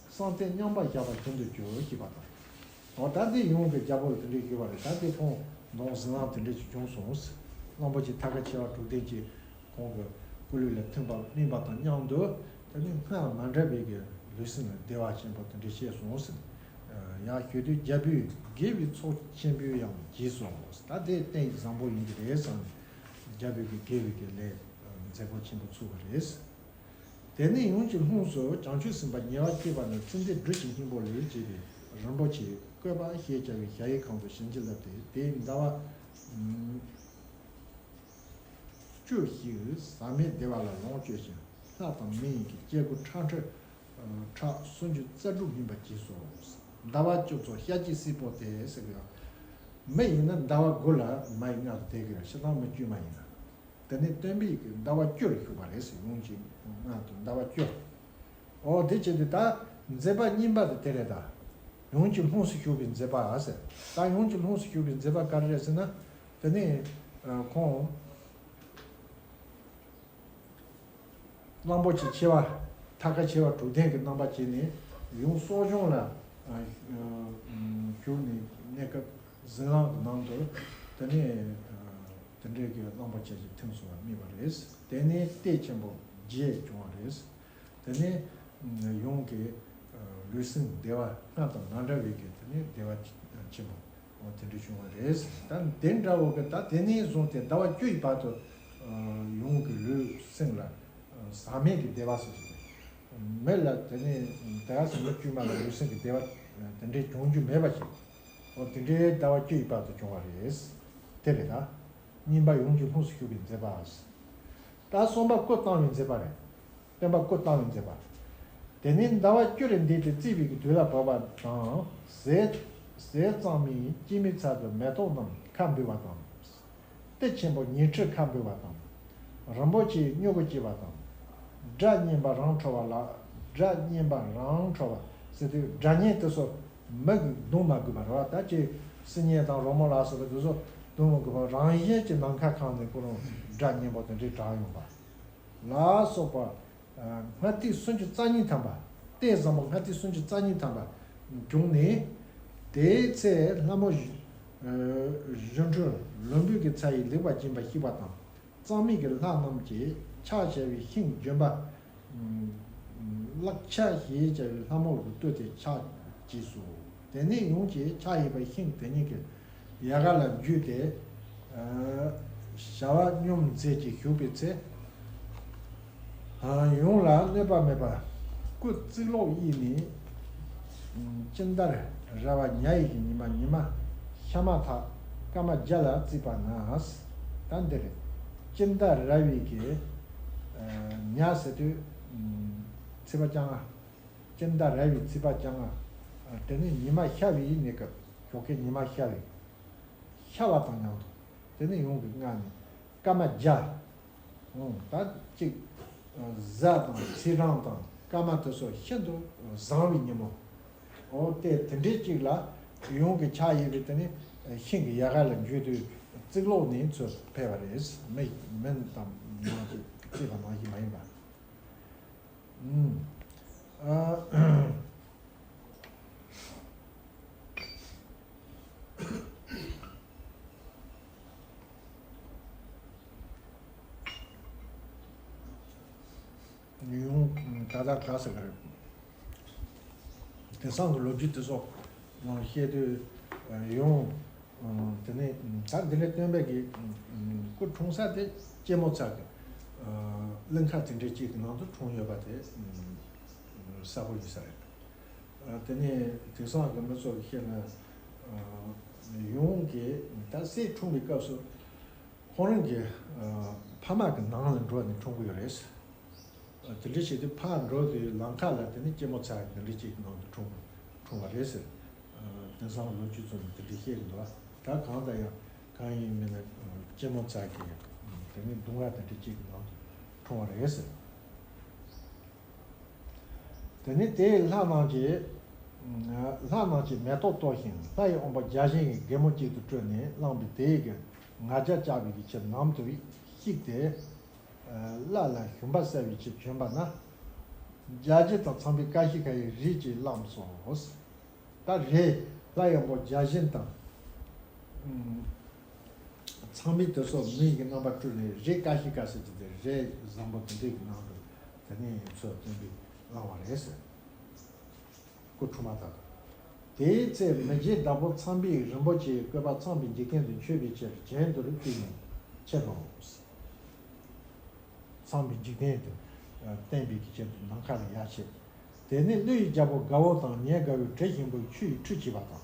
བསམ་གཏན་མཉམ་པར་བཞག་པ་བཞིན་དུ་གྱུར་ཅེས་པ་དང་། འོ་ད་དེ་ཡུམ་གྱི་རྒྱལ་པོ་ལ་དེ་འདྲས་ཞུས་པ་རེད། ད་དེ་ཁོང་མདོང་གཟིམ་ལམ་དེ་འདྲས་ཅིག་བྱུང་སོང་། གླང་པོ་ཆེ་ཐ་ཀ་ཆེ་བ་དྲུག་ལྡན་གྱི་ཁོང་གི་སྐུ་ལུས་ལ་ཐིམ་པ་རྨིས་པ་དང་མཉམ་དུ། དེ་ནི་སྔར་མ་འདྲ་བའི་གི་ལུས་སེམས་ལ་བདེ་བ་ཆེན་པོ་དེ་འདྲས་སྐྱེས་སོང་ཟེར། ཡང་ཞུ་དུས་རྒྱལ་པོས་དགེ་བའི་ཚོགས་ཆེན་པོའི་ཡང་རྗེས་སུ་འོངས། ད་དེ་གཏན་བཟང་པོ་ཡིན་གྱི་རེད་བསམ་ནས། རྒྱལ་པོས་ཀྱི་དགེ་བའི་གི་ལས་མཛད་སྒོ་ཆེན་པོ་ཚུགས་པ་རེད། དེ་ནས་ཡུམ་གྱི་ལྷུམས་སུ་བྱང་ཆུབ་སེམས་དཔའ་ཉེ་བར་སྐྱེས་པ་ནི་ཙནྡན་སྦྲུལ་གྱི་སྙིང་པོ་ལས་བྱས་པའི་རིན་པོ་ཆེའི་བཀོད་པ་ཞེས་བྱ་བའི་ཞལ་ཡས་ཁང་དུ་བྱིན་གྱིས་བརླབས་ཏེ། དེའི་ཟླ་བ་བཅུ་ཞིག་ཟག་མེད་བདེ་བ་ལ་ལོངས་སྤྱོད་ཅིང་། ལྷ་དང་མི་ཡི་གི་སྐྱེ་དགུ་ཁྲག་ཁྲིག་ཁྲག་སུམ་ཅུ་རྩ་དྲུག་སྨིན་པར་བགྱིས་སོ། ཟླ་བ་བཅུ་ཚོ་ཤཱཀྱའི་སྲས་པོ་དེ་ཟེར་གི་ཡོད། མི་ཡིན་ན་ཟླ་བ་དགུ་ལ་མ་ཡི་མངལ་དུ་བསྡད་ཀྱི་རེད། སྤྱིར་བཏང་མི་དཀྱུས་མ་ཡིན་ན། དེ་ནས་སྟོན་པའི་གི་ཟླ་བ་བཅུ་ལ་བཞུགས་པ་རེད་ཟེར། ཡུམ་གྱི་མངལ་དུ་ཟླ་བ་བཅུ། འོ་དེ་བྱས་ཏེ་ད་མཛད་པ་གཉིས་པ་དེ་དེ་རེད། ད་ཡུམ་གྱི་ལྷུམས་སུ་ཞུགས་པའི་མཛད་པ་ཟེར། ད་ཡུམ་གྱི་ལྷུམས་སུ་ཞུགས་པའི་མཛད་པ་ག་རེ་རེད་ཟེར་ན། དེ་ནས་ཁོང་གླང་པོ་ཆེ་ཆེ་བ། ཐ་ཀ་ཆེ་བ་དྲུག་ལྡན་གྱི་རྣམ་པ་བྱས་ནས་ཡུམ་གསོ་སྦྱོང་ལ་ཞུགས་ནས། གནས་སྐབས་གཟིམ་ལམ་གྱི་ནང་དུ་དེ་ནས་དེ་འདྲའི་གི་གླང་པོ་ཆེ་ཞིག་ཐིམ་སོང་བ་རྨིས་པ་རེད། དེ་ནས་ལྟས་ཆེན་པོ་བརྒྱད་བྱུང་བ་རེད། དེ་ནས་ཡུམ་གྱི་ལུས་སེམས་བདེ་བ་སྔར་དང་མ་འདྲ་བའི་གི་དེ་ནས་བདེ་བ་ཆེན་པོ་དེ་འདྲ་བྱུང་བ་རེད། ད་དེ་འདྲ་བོ་གི་ད་དེ་ནས་བཟུང་སྟེ་ཟླ་བ་བཅུ་ཡི་བར་དུ་ཡུམ་གྱི་ལུས་སེམས་ལ་ཟག་མེད་ཀྱི་བདེ་བ་ཟེར་གྱི་རེད། མི་ལ་དེ་ནས་ད་ག་སེ་མི་དཀྱུས་མ་ལ་ལུས་སེམས་ཀྱི་བདེ་བ་དེ་འདྲའི་བྱུང་རྒྱུ་མེད་པ་ཞིག་འོ་དེ་འདྲའི་ཟླ་བ་བཅུ་ཡི་བར་དུ་བྱུང་བ་རེད། དེ་རེད་ད། གཉིས་པ་ཡུམ་གྱི་ལྷུམས་སུ་ཞུགས་པའི་མཛད་པ། ད་གསུམ་པ་སྐུ་བལྟམས་པའི་མཛད་པ་རེད། སྟོན་པ་སྐུ་བལྟམས་པའི་མཛད་པ། དེ་ནས་ཟླ་བ་བཅུ་རེ་འདས་ཏེ་བརྩིས་པའི་དུས་ལ་བབ་པ་དང་། ཟས་ཟས་གཙང་མའི་སྐྱེད་མོས་ཚལ་དུ་མེ་ཏོག་རྣམས་ཁ་འབུས་པ་དང་། གཏེར་ཆེན་པོ་ཉི་ཁྲི་ཁ་འབུས་པ་དང་། རིན་པོ་ཆེའི་མྱུ་གུ་སྐྱེས་པ་དང་། སྒྲ་སྙན་པ་རང་འཕྲོ་བ་ལ། སྒྲ་སྙན་པ་རང་འཕྲོ་བ་ཟེར་དུས་སྒྲ་སྙན་དེ་ཚོ་མི་གིས་བརྡུང་མ་དགོས་པ་རེད་བ། ད་ཅིག་སིལ་སྙན་དང་རོལ་མོ་ལ་སོགས་པ་དེ་ཚོ་བརྡུང་མ་དགོས་པ། རང་བཞིན་གྱིས་ནམ་མཁའ་གང་ནས་ཁོ་རང་སྒྲ་སྙན་པོ་དེ་འདྲའི་གྲགས་ཡོང་བ་ལ་སོགས་པ། སྔ་ཐིག་སུམ་ཅུ་རྩ་གཉིས་ཐམ་པ། གཏེར་བཟང་པོ་སྔ་ཐིག་སུམ་ཅུ་རྩ་གཉིས་ཐམ་པ་བྱུང་ནས། དེའི་ཚེ་ལྷ་མོ་བཞི་བཞི་འཕྲུལ་ལྷུན་པོའི་གི་ཚ་ཡིས་ལེགས་པར་བརྒྱན་པ་ཤེས་པ་དང་། གཙང་མའི་གི་ལྷ་རྣམས་ཀྱིས་ཕྱག་བྱ་བའི་ཤིང་ལྗོན་པ། ལག་ཆ་ཞེས་བྱ་བའི་ལྷ་མོ་རུ་བསྟོད་དེ་ཕྱག་བགྱིས་སོ། དེ་ནས་ཡུམ་གྱིས་ཕྱག་བཞེས་པའི་ཤིང་དེ་ཉིད་ཀྱི་ཡལ་ག་ལ་འཇུས་ཏེ། བྱ་བ་སྙོམས་མཛད་ཀྱིས་བཞུགས་པའི་ཚེ། ཡུམ་ལ་གནོད་པ་མེད་པར་སྐུ་གཙུག་ལོག་གཡས་ནས་ཅི་འདར་ར་བ་ཉ་ཡི་གི་ཉི་མ། ཉི་མ་ཤ་མ་ཐག་སྐར་མ་བརྒྱ་ལ་བརྩིས་པ་ན། ད་འདིར་ཅི་འདར་ར་བའི་གི་ཉ་ཟེར་དུས་ཚེས་པ་བཅོ་ལྔ། ཅི་འདར་ར་བའི་ཚེས་པ་བཅོ་ལྔ། དེ་ནས་ཉི་མ་ཤར་བའི་གནས་སྐབས། ཞོགས་ཀའི་ཉི་མ་ཤར་བའི་ཤར་བ་དང་མཉམ་དུ། དེ་ནས་ཡུམ་གྱི་མངལ་ནས་སྐར་མ་བརྒྱ། ཨང་། ད་གཅིག་གཟའ་དང་ཚེས་གྲངས་དང་སྐར་མ་དེ་ཚོ་ཤིན་ཏུ་བཟང་བའི་ཉིན་མོ། འོ་དེ་དེ་འདྲའི་གཅིག་ལ་ཡུམ་གྱིས་ཕྱག་བཞེས་པའི་དེ་ནས་ཤིང་གི་ཡལ་ག་ལ་འཇུས་དུས་གཙུག་ལོག་ནས་ཚུར་ཕེབས་པ་རེད། མི་མི་དང་ནང་གཅིག་བརྩིས་པ་ནང་བཞིན་མ་ཡིན་པ། ཨུམ། ཨ། ཡུམ་ད་ལྟ་ག་ཟེར་གི་རེད། དེང་སང་གི་ལོ་རྒྱུས་དེ་ཚོ་བཤད་དུས་ཡུམ། དེ་ནས་ད་འདི་འདྲའི་སྟོན་པའི་གི་སྐུ་འཁྲུངས་ས་དེ་སྐྱེད་མོས་ཚལ་གི་གླིང་ཁ་དེ་འདྲའི་གཅིག་གི་ནང་དུ་འཁྲུངས་ཡོད་པ་དེ་གསལ་པོ་ཡིན་ས་རེད། དེ་ནས་དེང་སང་གི་མི་ཚོ་གི་བཤད་ན་ཡུམ་གྱི་ད་སྲས་འཁྲུངས་པའི་སྐབས་སུ། ཁོང་རང་གི་ཨ་ཕ་མ་གི་ནང་ལ་འགྲོ་ནས་འཁྲུངས་ཀྱི་ཡོད་རེད། ཨ་དེ་འདྲ་བྱས་ཏེ་ཕར་འགྲོ་དུས་ལམ་ཁ་ལ་དེ་ནི་སྐྱེད་མོས་ཚལ་དེ་འདྲ་ཅིག་གི་ནང་དུ་འཁྲུངས་འཁྲུངས་པ་རེད་ཟེར། ཨ་དེང་སང་ལོ་རྒྱུས་ཚོ་ནས་དེ་འདྲ་བཤད་ཀྱི་འདུག་ད་གང་ལྟར་ཡང་གང་ཡིན་མིན་ན་སྐྱེད་མོས་ཚལ་གྱི་དེ་ནི་སྡུག་བསྔལ་དེ་འདྲ་ཅིག་གི་ནང་དུ་འཁྲུངས་པ་རེད་ཟེར། དེ་ནས་དེའི་ལྷ་རྣམས་ཀྱིས། ལྷ་རྣམས་ཀྱིས་མེ་ཏོག་གཏོར་ཞིང་ལྷ་ཡི་དབང་པོ་བརྒྱ་བྱིན་གྱི་རྒན་མོ་གཅིག་ཏུ་སྤྲུལ་ནས་བླངས་པའི་དེ་ཡི་གི་ང་རྒྱལ་བཅག་པའི་གི་ཕྱིར་ནམ་དུ་བཤིགས་ཏེ། བླ་ལ་ཞུམ་པ་བསལ་བའི་ཕྱིར་བྱོན་པ་ན། བརྒྱ་བྱིན་དང་ཚངས་པའི་ཀཱ་ཤི་ཀ་ཡི་རིགས་ཀྱིས་བརླམས་སོ། ད་རས་ལྷ་ཡི་དབང་པོ་བརྒྱ་བྱིན་དང་། ཚངས་པའི་དུས་སུ་མི་ཡི་རྣམ་པར་སྤྲུལ་ནས་རས་ཀཱ་ཤི་ཀ་ཟེར་གྱི་དེ་རས་བཟང་པོ་དེ་འདྲའི་གི་ནང་དུ་དེ་ནས་ཚུར་སྟོན་པའི་བླང་བ་རེད་ཟེར། སྐུ་འཁྲུངས་མ་ཐག་ཏུ། དེའི་ཚེ་མི་རྗེ་བདག་པོ་ཚངས་པས་རིན་པོ་ཆེའི་བཀོད་པ་ཚངས་པའི་འཇིག་རྟེན་དུ་མཆོད་པའི་ཕྱིར་གྱེན་དུ་བཏེགས་ནས་ཁྱེར་རོ། ཚངས་པའི་འཇིག་རྟེན་དུ་བསྟན་པའི་གི་ཆེད་དུ་ནམ་མཁའ་ལ་ཡར་ཆས། དེ་ནས་ཀླུ་ཡི་རྒྱལ་པོ་དགའ་བོ་དང་ཉེ་དགའ་བོས་དྲི་ཞིམ་པོའི་ཆུ་ཡི་ཁྲུས་བྱས་པ་དང་།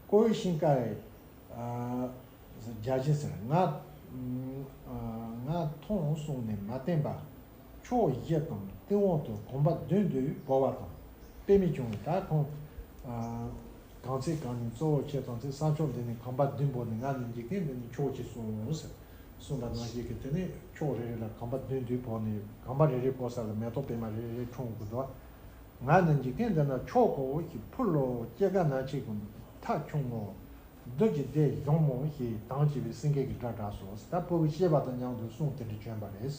ཀོའུ་ཤིང་ཀའི་བརྒྱ་བྱིན་ཟེར། ང་ང་མཐོང་གསུངས་ནས་མ་བསྟན་པ། ཕྱོགས་བཞི་དང་སྟེང་འོག་ཏུ་གོམ་པ་བདུན་དུ་བོར་བ་དང་། དཔེ་མི་བྱུང་བས། ད་ཁོང་གང་ཚེ་གང་ཉིད་གཙོ་བོར་བྱས་དང་ཚེ་ས་ཕྱོགས་འདི་ནས་གོམ་པ་བདུན་བོར་ནས་ང་ནི་འཇིག་རྟེན་འདི་ནས་ཆོག་ཅེས་གསུངས་ཟེར། གསུངས་པ་ནང་བཞིན་གྱི་དེ་ནས་ཕྱོགས་རེ་རེ་ལ་གོམ་པ་བདུན་བདུན་བོར་ནས་གོམ་པ་རེ་རེ་བོར་ས་ལ་མེ་ཏོག་པད་མ་རེ་རེ་འཁྲུངས་དགོས་འདུག་ང་ནི་འཇིག་རྟེན་འདི་ན་ཆོག་གོ་ཞེས་འཕུར་ལོ། སྐྱེ་རྒ་ན་འཆི་གི་མཐའ་ཆུང་ངོ་། བདུད་ཀྱི་སྡེ་གཞོམ་མོ་ཞེས་དང་བཅས་པའི་སེང་གེ་གི་སྒྲ་བསྒྲགས་སོ། ད་ཕྲུ་གུ་སྐྱེས་པ་དང་མཉམ་དུ་གསུང་དེ་འདྲ་བྱོན་པ་རེད།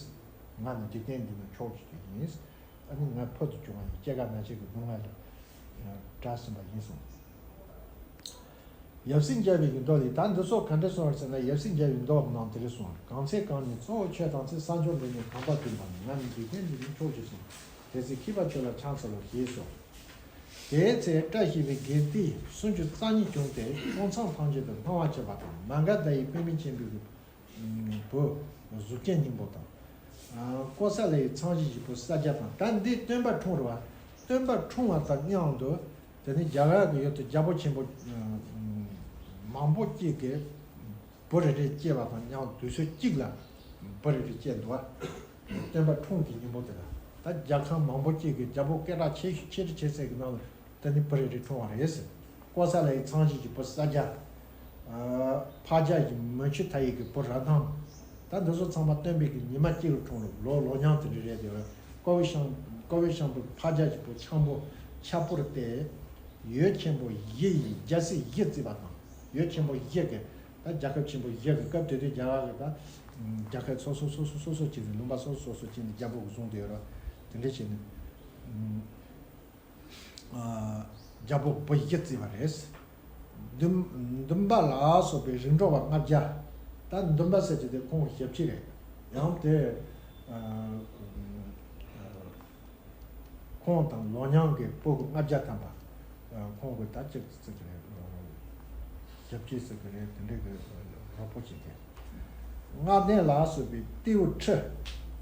ང་ནི་འཇིག་རྟེན་འདི་ན་ཆོག་ཅེས་ཡིན། ཨ་ནི་ང་ཕུལ་དུ་བྱུང་བ་ཡིན། སྐྱེ་རྒ་ན་འཆི་གི་སྡུག་བསྔལ་ལས་བསྒྲལ་ཟིན་པ་ཡིན་གསུངས། ཡབ་སྲས་མཇལ་བའི་གི་མདོ་ལས། ད་འདི་ཚོ་ག་འདྲ་གསུངས་པ་ཟེར་ན། ཡབ་སྲས་མཇལ་བའི་མདོ་ནང་དེ་རེ་གསུངས། གང་ཚེ་གང་ཉིད་གཙོ་བོ་ཁྱོད་དང་ཚེ། ས་ཕྱོགས་འདི་ནས་གོམ་པ་བདུན་བོར་ནས། ང་ནི་འཇིག་རྟེན་འདི་ནས་ཆོག་ཅེས་གསུངས། དེ་ཚེ་མཁས་པ་ཁྱོད་ལ་ཕྱག་འཚལ་ལོ་ཞེས་སོ། དེའི་ཚེ་བཀྲ་ཤིས་པའི་དགེ་སྡིག་སུམ་ཅུ་རྩ་གཉིས་བྱུང་སྟེ་ཕྱོགས་མཚམས་ཐམས་ཅད་དུ་སྣང་བ་མཆིས་པ་དང་། མ་ག་དྷ་ཡི་པདྨ་ཆེན་པོའི་བུ་གཟུགས་ཅན་སྙིང་པོ་དང་། ཀོ་ས་ལ་ཡི་ཚངས་བྱེད་བཞི་པོ་ས་སྐྱ་དང་། ད་འདི་སྟོན་པ་འཁྲུངས་རེད་བ། སྟོན་པ་འཁྲུངས་པ་དང་མཉམ་དུ་དེ་ནས་རྒྱ་གར་གྱི་ཡུལ་དུ་རྒྱལ་པོ་ཆེན་པོ་མང་པོ་གཅིག་གིས་བུ་རེ་རེ་སྐྱེས་པ་དང་མཉམ་དུས་ཚོད་གཅིག་ལ་བུ་རེ་རེ་སྐྱེས་འདུག་བ། སྟོན་པ་འཁྲུངས་ཀྱི་ཉིན་མོ་དེ་ལ། ད་རྒྱལ་ཁམས་མང་པོ་གཅིག་གི་རྒྱལ་པོ་སྐད་གྲགས་ཆེ་ཆེ་རུ་ཆེ་ཚད་ཀྱི་ནང་ལ་དེ་ནི་བུ་རེ་རེ་འཁྲུངས་པ་རེད་ཟེར། ཀོ་ས་ལ་ཡི་ཚངས་བྱེད་ཀྱི་བུ་ས་རྒྱ། ཨ། ཕག་རྒྱ་ཡི་མུ་ཁྱུད་མཐའ་ཡས་ཀྱི་བུ་ར་དང་། ད་འདི་ཚོ་ཚང་མ་སྟོན་པའི་གི་ཉི་མ་གཅིག་ལ་འཁྲུངས་རུང་ལོ་ལོ་མཉམ་དེ་འདྲ་རེད་དེ། ཀོ་བའི་ཤམ་ཀོ་བའི་ཤམ་བུ་ཕག་རྒྱ་ཡི་བུ་ཆང་བུ་ཆ་པུར་ཏེ། ཡུལ་ཆེན་པོ་བཞི་ཡི་རྒྱལ་སྲིད་བཞི་བརྩིས་པ་དང་། ཡུལ་ཆེན་པོ་བཞི་གི་ད་རྒྱལ་ཁབ་ཆེན་པོ་བཞི་གི་སྐབས་དེ་དུས་རྒྱ་གར་གི་ད་རྒྱལ་ཁབ་སོ་སོ་སོ་སོ་སོ་སོ་བྱས་ནས་ལུང་པ་སོ་སོ་སོ་སོ་བྱས་ནས་རྒྱལ་པོ་གི་བཟུང་དེ་ཡོད་ར། དེ་འདྲ་བྱས་ནས། ཨ། རྒྱལ་པོ་བུ་བཞི་བརྩིས་པ་རེད། འདུན་འདུན་པ་ལ་སོགས་པའི་རིགས་འགྲོ་བ་ལྔ་བརྒྱ། ད་འདུན་པ་ཟེར་གྱི་དེ་ཁོང་ཞབས་ཕྱི་རེད། ཡང་དེ། ཨ། ཁོང་དང་ལོ་མཉམ་གྱི་སྤུ་གུ་ལྔ་བརྒྱ་ཐམ་པ། ཨ། ཁོང་གི་ད་ཅིག་ཟེར་གྱི་རེད། ཞབས་ཕྱི་ཟེར་གྱི་རེད། དེ་འདྲའི་གི་རོགས་པོ་བྱེད་མཁན། ལྔ་ལྡན་ལ་སོགས་པའི་ཏེའུ་ཁྲི།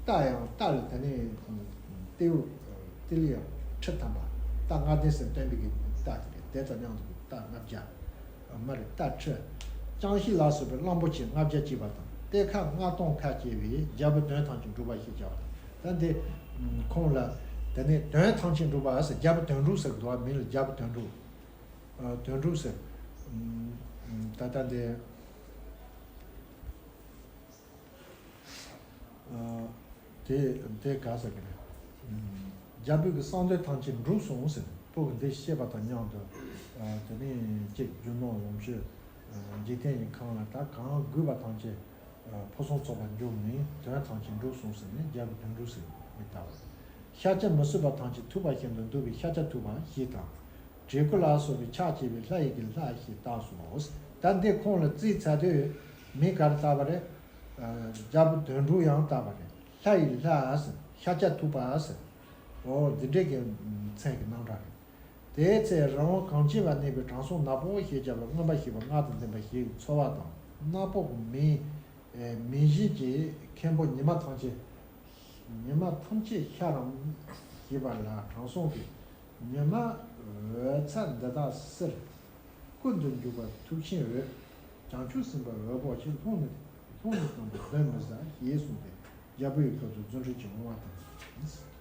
རྟ་ཡང་རྟ་ལ་དེ་ནས་ཏེའུ་ཏི་ལི་ཡང་ཁྲི་ཐམ་པ། རྟ་ལྔ་ལྡན་ཟེར་བསྟན་པའི་གི་རྟ་དེ་རེད། དེ་དང་མཉམ་དུ་གི་རྟ་ལྔ་བརྒྱ། མ་རེད། རྟ་ཁྲི། ཅང་ཤེས་ལ་སོགས་པའི་གླང་པོ་ཆེ་ལྔ་བརྒྱ་བྱས་པ་དང་། གཏེར་ཁ་ལྔ་སྟོང་ཁ་བྱེ་བའི་རྒྱལ་པོ་དོན་ཐམས་ཅད་འགྲུབ་པ་ཞེས་བྱ་བ་དང་། ད་འདི་ཁོང་ལ་དེ་ནས་དོན་ཐམས་ཅད་འགྲུབ་པ་ཟེར། རྒྱལ་པོ་དོན་གྲུབ་ཟེར་གི་འདུག་བ། མིང་ལ་རྒྱལ་པོ་དོན་གྲུབ། ཨ། དོན་གྲུབ་ཟེར། ད་ལྟ་འདི། ཨ། དེ་དེ་ག་ཟེར་གི་རེད། རྒྱལ་པོའི་གི་གསང་འདུས་ཐམས་ཅད་འགྲུབ་སོང་ཟེར། སྤུ་གུ་འདི་བཤད་པ་དང་མཉམ་དུ། ཨ། དེ་ནས་གཅིག་རྒྱུ་ནོར་ལོངས་སྤྱོད། ཨ། འཇིག་རྟེན་གྱི་ཁམས་ལ་ད་གང་དགོས་པ་ཐམས་ཅད། ཨ། ཕུན་སུམ་ཚོགས་པར་འབྱུང་ནས་དོན་ཐམས་ཅད་འགྲུབ་སོང་ཟེར་ནས་རྒྱལ་པོ་དོན་གྲུབ་ཟེར་མི་ལྟ་བ། ཤཱཀྱ་མི་བཟོད་པ་ཐམས་ཅད་ཐུབ་པ་བཞིན་དུ་འདུལ་བའི་ཤཱཀྱ་ཐུབ་པ་ཞེས་དང་། བྲན་སྐུ་ལ་སོགས་པའི་ཕྱག་བྱེད་པའི་ལྷ་ཡི་གི་ལྷ་ཞེས་བཏགས་སོ། ད་འདི་ཁོང་ལ་བརྩིས་ཚར་དུས་མིང་ག་རེ་བཏགས་པ་རེད། ཨ། རྒྱལ་པོ་དོན་གྲུབ་ཡང་བཏགས་པ་རེད། ལྷ་ཡི་ལྷ་ཟེར། ཤཱཀྱ་ཐུབ་པ་ཟེར། འོ་འདི་འདྲའི་གི་མཚན་གྱི་རྣམ་གྲངས་རེད། དེའི་ཚེ་རི་བོ་གངས་ཅན་པ་གནས་པའི་དྲང་སྲོང་ནག་པོ་ཞེས་བྱ་བའི་མངོན་པར་ཤེས་པ་ལྔ་དང་ལྡན་པ་ཞིག་འཚོ་བ་དང་། ནག་པོ་གི་མིང་མིང་བཞིན་གྱི་མཁན་པོ་ཉི་མ་ཐམས་ཅད། ཉི་མ་ཐམས་ཅད་ཤར་རམ་ཞེས་པ་ལ་དྲང་སྲོང་གིས། ཉི་མ་འོད་མཚར་འདི་དག་གསེར། ཀུན་ཏུ་འཇུག་པ་ཐུབ་ཆེན་འོད། བྱང་ཆུབ་སེམས་དཔའ་འོད་དཔག་ཕྱིར། ལྷུང་ནས་ལྷུང་ནས་བཏང་པ་གདོན་མི་ཟ་ཞེས་གསུངས་ཏེ། རྒྱལ་པོའི་ཁབ་ཏུ་རྫུ་འཕྲུལ་གྱི་བང་བ་བཏང་།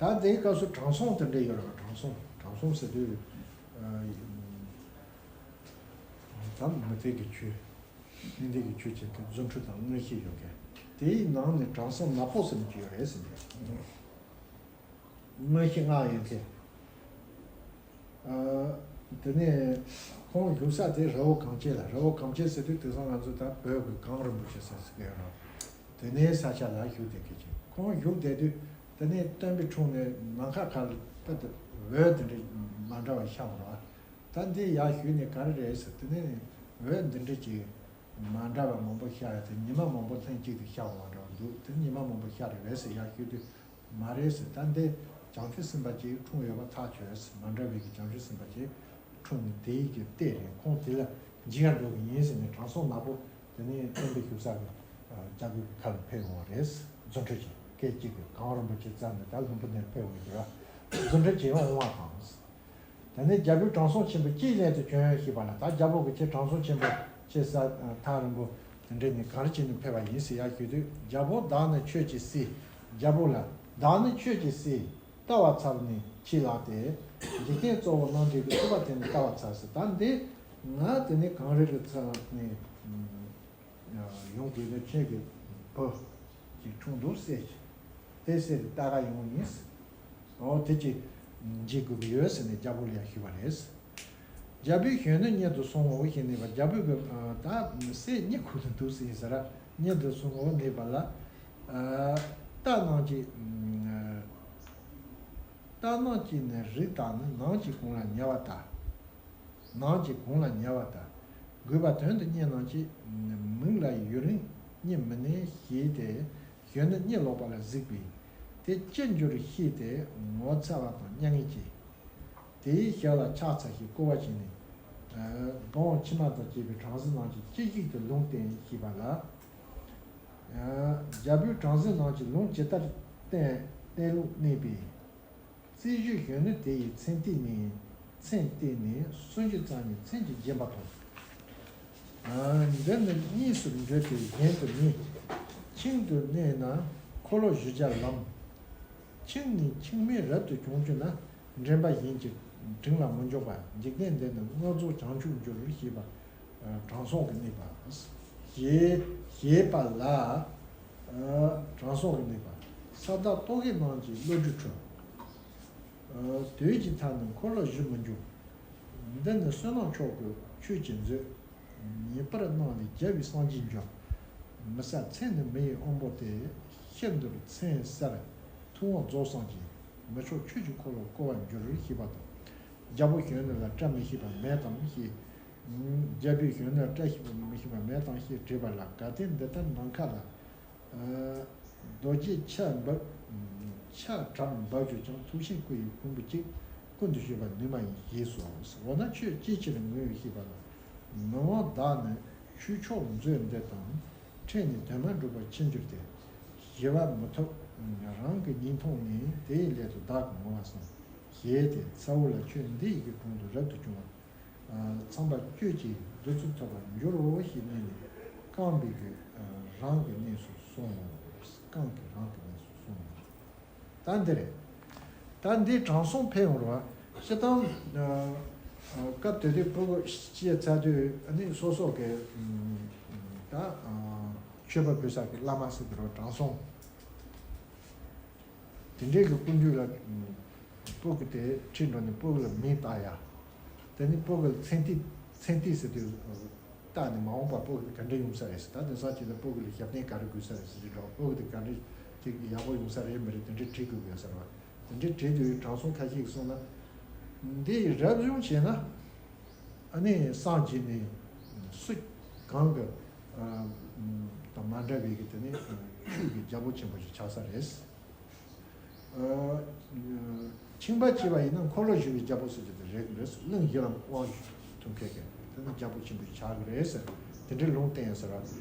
ད་དེའི་སྐབས་སུ་དྲང་སྲོང་དེ་འདྲ་ཡོད་རེད་པ། དྲང་སྲོང་། དྲང་སྲོང་ཟེར་དུས། ཨ། ད་མུ་སྟེགས་ཀྱི་ཆོས། གཉེན་སྟེགས་ཀྱི་ཆོས་བྱེད་མཁན་རྫུ་འཕྲུལ་དང་མངོན་ཤེས་ཡོད་མཁན། དེའི་ནང་ནས་དྲང་སྲོང་ནག་པོ་ཟེར་མཁན་ཅིག་ཡོད་རེད་ཟེར་མཁན། མངོན་ཤེས་ལྔ་ཡོད་མཁན། ཨ། དེ་ནས་ཁོང་བཞུགས་ས་དེ་རི་བོ་གངས་ཅན་ལ། རི་བོ་གངས་ཅན་ཟེར་དུས་དེང་སང་ང་ཚོ་ད་བོད་ཀྱི་གངས་རིན་པོ་ཆེ་ཟེར་ཟེར་གི་ཡོད་རེད། དེ་ནས་ས་ཆ་ལ་བཞུགས་བསྡད་མཁན་ཅིག་ཁོང་བཞུགས་བསྡད་དུས་དེ་ནས་སྟོན་པའི་དྲུང་ནས་ནམ་མཁའ་ཁ་ལ་ད་འོད་དེ་འདྲ་མ་འདྲ་བ་ཤར་བ་རེད། ད་འདི་ཡར་ཞུས་ནས་ག་རེ་རེད་ཟེར། དེ་ནས་འོད་འདི་འདྲ་ཅིག་མ་འདྲ་བ་མང་པོ་ཤར་ཡ་དེ། ཉི་མ་མང་པོ་ལྷན་ཅིག་ཏུ་ཤར་བ་འདྲ་བ་འདུག་དེ་ཉི་མ་མང་པོ་ཤར་རེད་ཟེར། ཡར་ཞུས་དུས་མ་རེད་ཟེར། ད་འདི་བྱང་ཆུབ་སེམས་དཔའ་ཅིག་འཁྲུངས་ཡོད་པ་ཐག་ཆོད་ཟེར། མ་འདྲ་བའི་གི་བྱང་ཆུབ་སེམས་དཔའ་ཅིག་འཁྲུངས་ནས་དེའི་གི་ལྟས་རེད། ཁོང་དེ་ལ་འཇིགས་ཡ་འགྲོ་གི་ཡིན་ཟེར་ནས་དྲང་སྲོང་ནག་པོ་དེ་ནས་སྟོན་པའི་བཞུགས་ས་གི་རྒྱལ་པོའི་ཁབ་ལ་ཕེབས་ཡོང་བ་རེད། རྫུ་འཕྲུལ་གྱིས་སྐད་ཅིག་གིས་གངས་རིན་པོ་ཆེ་བརྩམས་ནས་ད་ལྷུན་པོ་ནས་ཕེབས་ཡོང་གི་རེད། རྫུ་འཕྲུལ་གྱིས་འོང་བ་དང་། དེ་ནས་རྒྱལ་པོའི་དྲང་སྲོང་ཆེན་པོ་ཅིའི་སླད་དུ་བྱོན་ཞེས་པ་ལ། ད་རྒྱལ་པོ་གི་ཁྱེད་དྲང་སྲོང་ཆེན་པོ་ཁྱེད་ས་ཐག་རིང་པོ་དེ་འདྲ་ནས་ག་རེ་བྱས་ནས་ཕེབས་པ་ཡིན་ཟེར་ཡར་ཞུས་དུས། རྒྱལ་པོ་བདག་ནི་ཆོས་ཀྱི་སྲས། རྒྱལ་པོ་ལ། བདག་ནི་ཆོས་ཀྱི་སྲས། ལྟ་བ་འཚལ་ནས་མཆིས་ལགས་ཏེ། འཇིག་རྟེན་གཙོ་བོ་རྣམ་འདྲེན་གྱི་ཐུབ་པ་དེ་ནི་ལྟ་བ་འཚལ་ཟེར། ད་འདི་ང་དེ་ནས་གངས་རི་གི་རྩེ་ནས་ཡོང་དུས་ནི་ཁྱེད་ཀྱི་བུ་ཅིག་འཁྲུངས་འདུག་ཟེར། དེ་ཟེར་ལྟ་ག་ཡོང་ཡིན། འོ་དེ་ཅིག་འཇིགས་དགོས་ཀྱི་ཡོད་ཟེར་ནས་རྒྱལ་པོ་ལ་ཡང་ཞུས་པ་རེད། རྒྱལ་པོས་གཞོན་ནུ་གཉེན་དུ་སོང་ངོ་ཞེས་ནས་པ། རྒྱལ་པོས་གི་ད་སྲས་གཉིས་ཁུར་དུ་འདུག་ཟེར་ཡིན་ཟེར། གཉེན་དུ་སོང་ངོ་ནས་པ་ལ། རྟ་རྣམས་ཀྱིས། རྟ་རྣམས་ཀྱིས་ནི་རིགས་བརྟགས་ནས། ནམ་གྱི་གུང་ལ་ཉལ་བ་ལྟར། ནམ་གྱི་གུང་ལ་ཉལ་བ་ལྟར། དགོས་པ་དོན་དུ་གཉེན་རྣམས་ཀྱིས། མིག་ལ་ཡུན་རིང་གཉིད་མི་ནུས་ཞེས་ཏེ། གཞོན་ནུ་གཉིད་ལོག་པ་ལ་གཟིགས་པས། དེ་ཅི་འགྱུར་ཤེས་ཏེ་ངོ་ཚ་བ་དང་མྱ་ངན་སྐྱེས། དེའི་ཞབས་ལ་ཕྱག་འཚལ་ཞིང་བསྐོར་བ་བྱས་ནས། སྦོམ་ཕྱི་མ་དང་བཅས་པའི་གྲངས་གཞི་རྣམས་ཀྱིས་ཅི་ཞིག་ཏུ་ལུང་བསྟན་ཞེས་པ་ལ། རྒྱལ་པོའི་གྲངས་གཞི་རྣམས་ཀྱིས་ལུང་ཇི་ལྟར་བསྟན་བསྟན་ལུགས་གནས་པའི། རྩིས་གཞི་གཞོན་ནུ་དེ་ཡི་མཚན་ལྟས་ནི། མཚན་ལྟས་ནི་སུམ་ཅུ་རྩ་གཉིས་མཚན་གྱིས་བརྒྱན་པ་དང་། འདི་ནི་གཉིས་སུ་འགྲོས་ཏེ་གཞན་དུ་མེད། ཁྱིམ་དུ་གནས་ན་འཁོར་ལོ་བཞི་བརྒྱ་ལམ། ཁྱིམ་ནས་ཁྱིམ་མེད་རབ་ཏུ་བྱུང་གྱུར་ན། འདྲེན་པ་གཞན་གྱི་དྲིན་ལ་མི་འཇོག་པ། འཇིག་རྟེན་འདི་ནི་མངལ་རྫོགས་བྱང་ཆུབ་འགྱུར་ཞེས་པ། དྲང་སྲོང་གི་གནས་པ། ཞེས་ཞེས་པ་ལ། དྲང་སྲོང་གི་གནས་པ། ས་བདག་རྟོག་གེ་རྣམས་ཀྱི་བློ་གྲོས་འཁྲུལ། དུས་ཀྱི་མཐའ་ནི་འཁོར་ལོ་བཞི་མི་འགྱུར། འདི་ནི་བསོད་ནམས་མཆོག་གི་ཆོས་ཀྱི་མཛོད། ངེས་པར་སྣང་ལས་རྒྱལ་བའི་སངས་རྒྱས་འབྱུང་། མི་གསལ་མཚན་ནི་མི་ཡི་དབང་པོ་སྟེ། ཤིན་ཏུ་མཚན་གསལ་ཐུབ་དབང་རྫོགས་སངས་རྒྱས། མི་མཆོག་ཆོས་ཀྱི་འཁོར་ལོ་བསྐོར་བར་འགྱུར་ཞེས་པ་དང་། རྒྱལ་པོ་གཞོན་ནུ་ལ་བཀྲ་མི་ཤིས་པ་མེད་དམ་ཞེས། རྒྱལ་པོས་གཞོན་ནུ་ལ་བཀྲ་ཤིས་པ་མི་ཤིས་པ་མེད་དམ་ཞེས་དྲིས་པ་ལ། གལ་ཏེ་འདི་ལྟར་ནམ་མཁའ་ལ། རྡོ་རྗེ་ཆ་འབབ། ཆ་གྲམ་འབབ་གྱུར་ཀྱང་། ཐུགས་ཤིང་སྐུ་ཡི་ཕུང་པོ་གཅིག། ཀུན་ཏུ་བཞུགས་པ་ནུས་མ་ཡིན་ཞེས་སོ། འོ་ན་ཁྱོད་ཅིའི་ཕྱིར་ངུ་ཞེས་པ་ལ། མི་དབང་བདག་ནི་ཆོས་མཆོག་མཛོད་འདི་དང་། འཕྲད་ནས་དོན་མ་འགྲུབ་པར་ཕྱིར་འགྱུར་ཏེ། ཞི་བ་མི་ཐོབ། རང་གི་སྙིང་མཐོང་ནས། དེ་ཡི་སླད་དུ་བདག་གིས་ངུ་བ་བསམ། ཞེས་ཏེ། ཚ་བོ་ལ་ཁྱོད་འདི་ཡི་གི་དྲུང་དུ་རབ་ཏུ་བྱུང་བ། ཚངས་པ་སྤྱོད་ཅིང་བདུད་རྩི་ཐོབ་པར་འགྱུར་རོ་ཞེས་སྨྲས་ནས། རྐང་པའི་གི་རང་གི་གནས་སུ་སོང་ངོ་། རྐང་གི་རང་གི་གནས་སུ་སོང་ངོ་། ད་འདི་རེད། ད་འདི་དྲང་སྲོང་ཕེབས་ཡོང་རོགས། སྤྱིར་བཏང་སྐབས་དེ་དུས་ཕྲུ་གུ་སྐྱེས་ཚར་དུས་ཨ་ནི་སོ་སོ་གི་ད་ཆོས་པ་བོད་ས་གི་བླ་མ་ཟེར་གི་རོགས། དྲང་སྲོང་དེ་འདྲའི་གི་སྐུ་མདུན་ལ་ཕྲུ་གུ་དེ་ཁྲིད་འགྲོ་ནས་ཕྲུ་གུ་ལ་མིང་བཏགས་ཡ། དེ་ནི་ཕྲུ་གུ་ལ་མཚན་ཏིག་མཚན་ཏིག་ཟེར་དུས། བལྟས་ནས་མ་འོངས་པར་ཕྲུ་གུ་ག་འདྲ་ཡོང་ས་རེད་ཟེར། ད་དེང་སང་ཅིག་ལ་ཕྲུ་གུ་ལ་ཞབས་བརྟན་ག་རེ་དགོས་ས་རེད་ཟེར་དུས་འགྲོ། ཕྲུ་གུ་དེ་ག་འདྲ་ཅིག་ཡག་པོ་ཡོང་ས་རེད་མི་རེད། དེ་འདྲའི་ཁྲིད་དགོས་ཡོད་ས་རེད་བ། དེ་འདྲའི་ཁྲིད་དུས་དྲང་སྲོང་ཁ་ཤས་ཀྱིས་གསུངས་ན། འདི་རབ་བྱུང་བྱས་ན་ཨ་ནི་སངས་རྒྱས་ནས་སུ་གང་གི་དང་མ་འདྲ་བའི་གི་དེ་ནི་ཆོས་ཀྱི་རྒྱལ་པོ་ཆེན་པོ་ཞིག་ཆགས་ས་རེད། ཁྱིམ་པ་བྱས་པ་ཡིན་ན་འཁོར་ལོ་བཞི་པའི་རྒྱལ་པོ་ཟེར་གྱི་དེ་རེད་རེད། གླིང་བཞི་ལ་དབང་ཐུབ་མཁན་གྱི་དེ་ནི་རྒྱལ་པོ་ཆེན་པོ་ཆགས་ཀྱི་རེད་ཟེར། དེ་འདྲའི་ལུང་བསྟན་ཟེར་བ།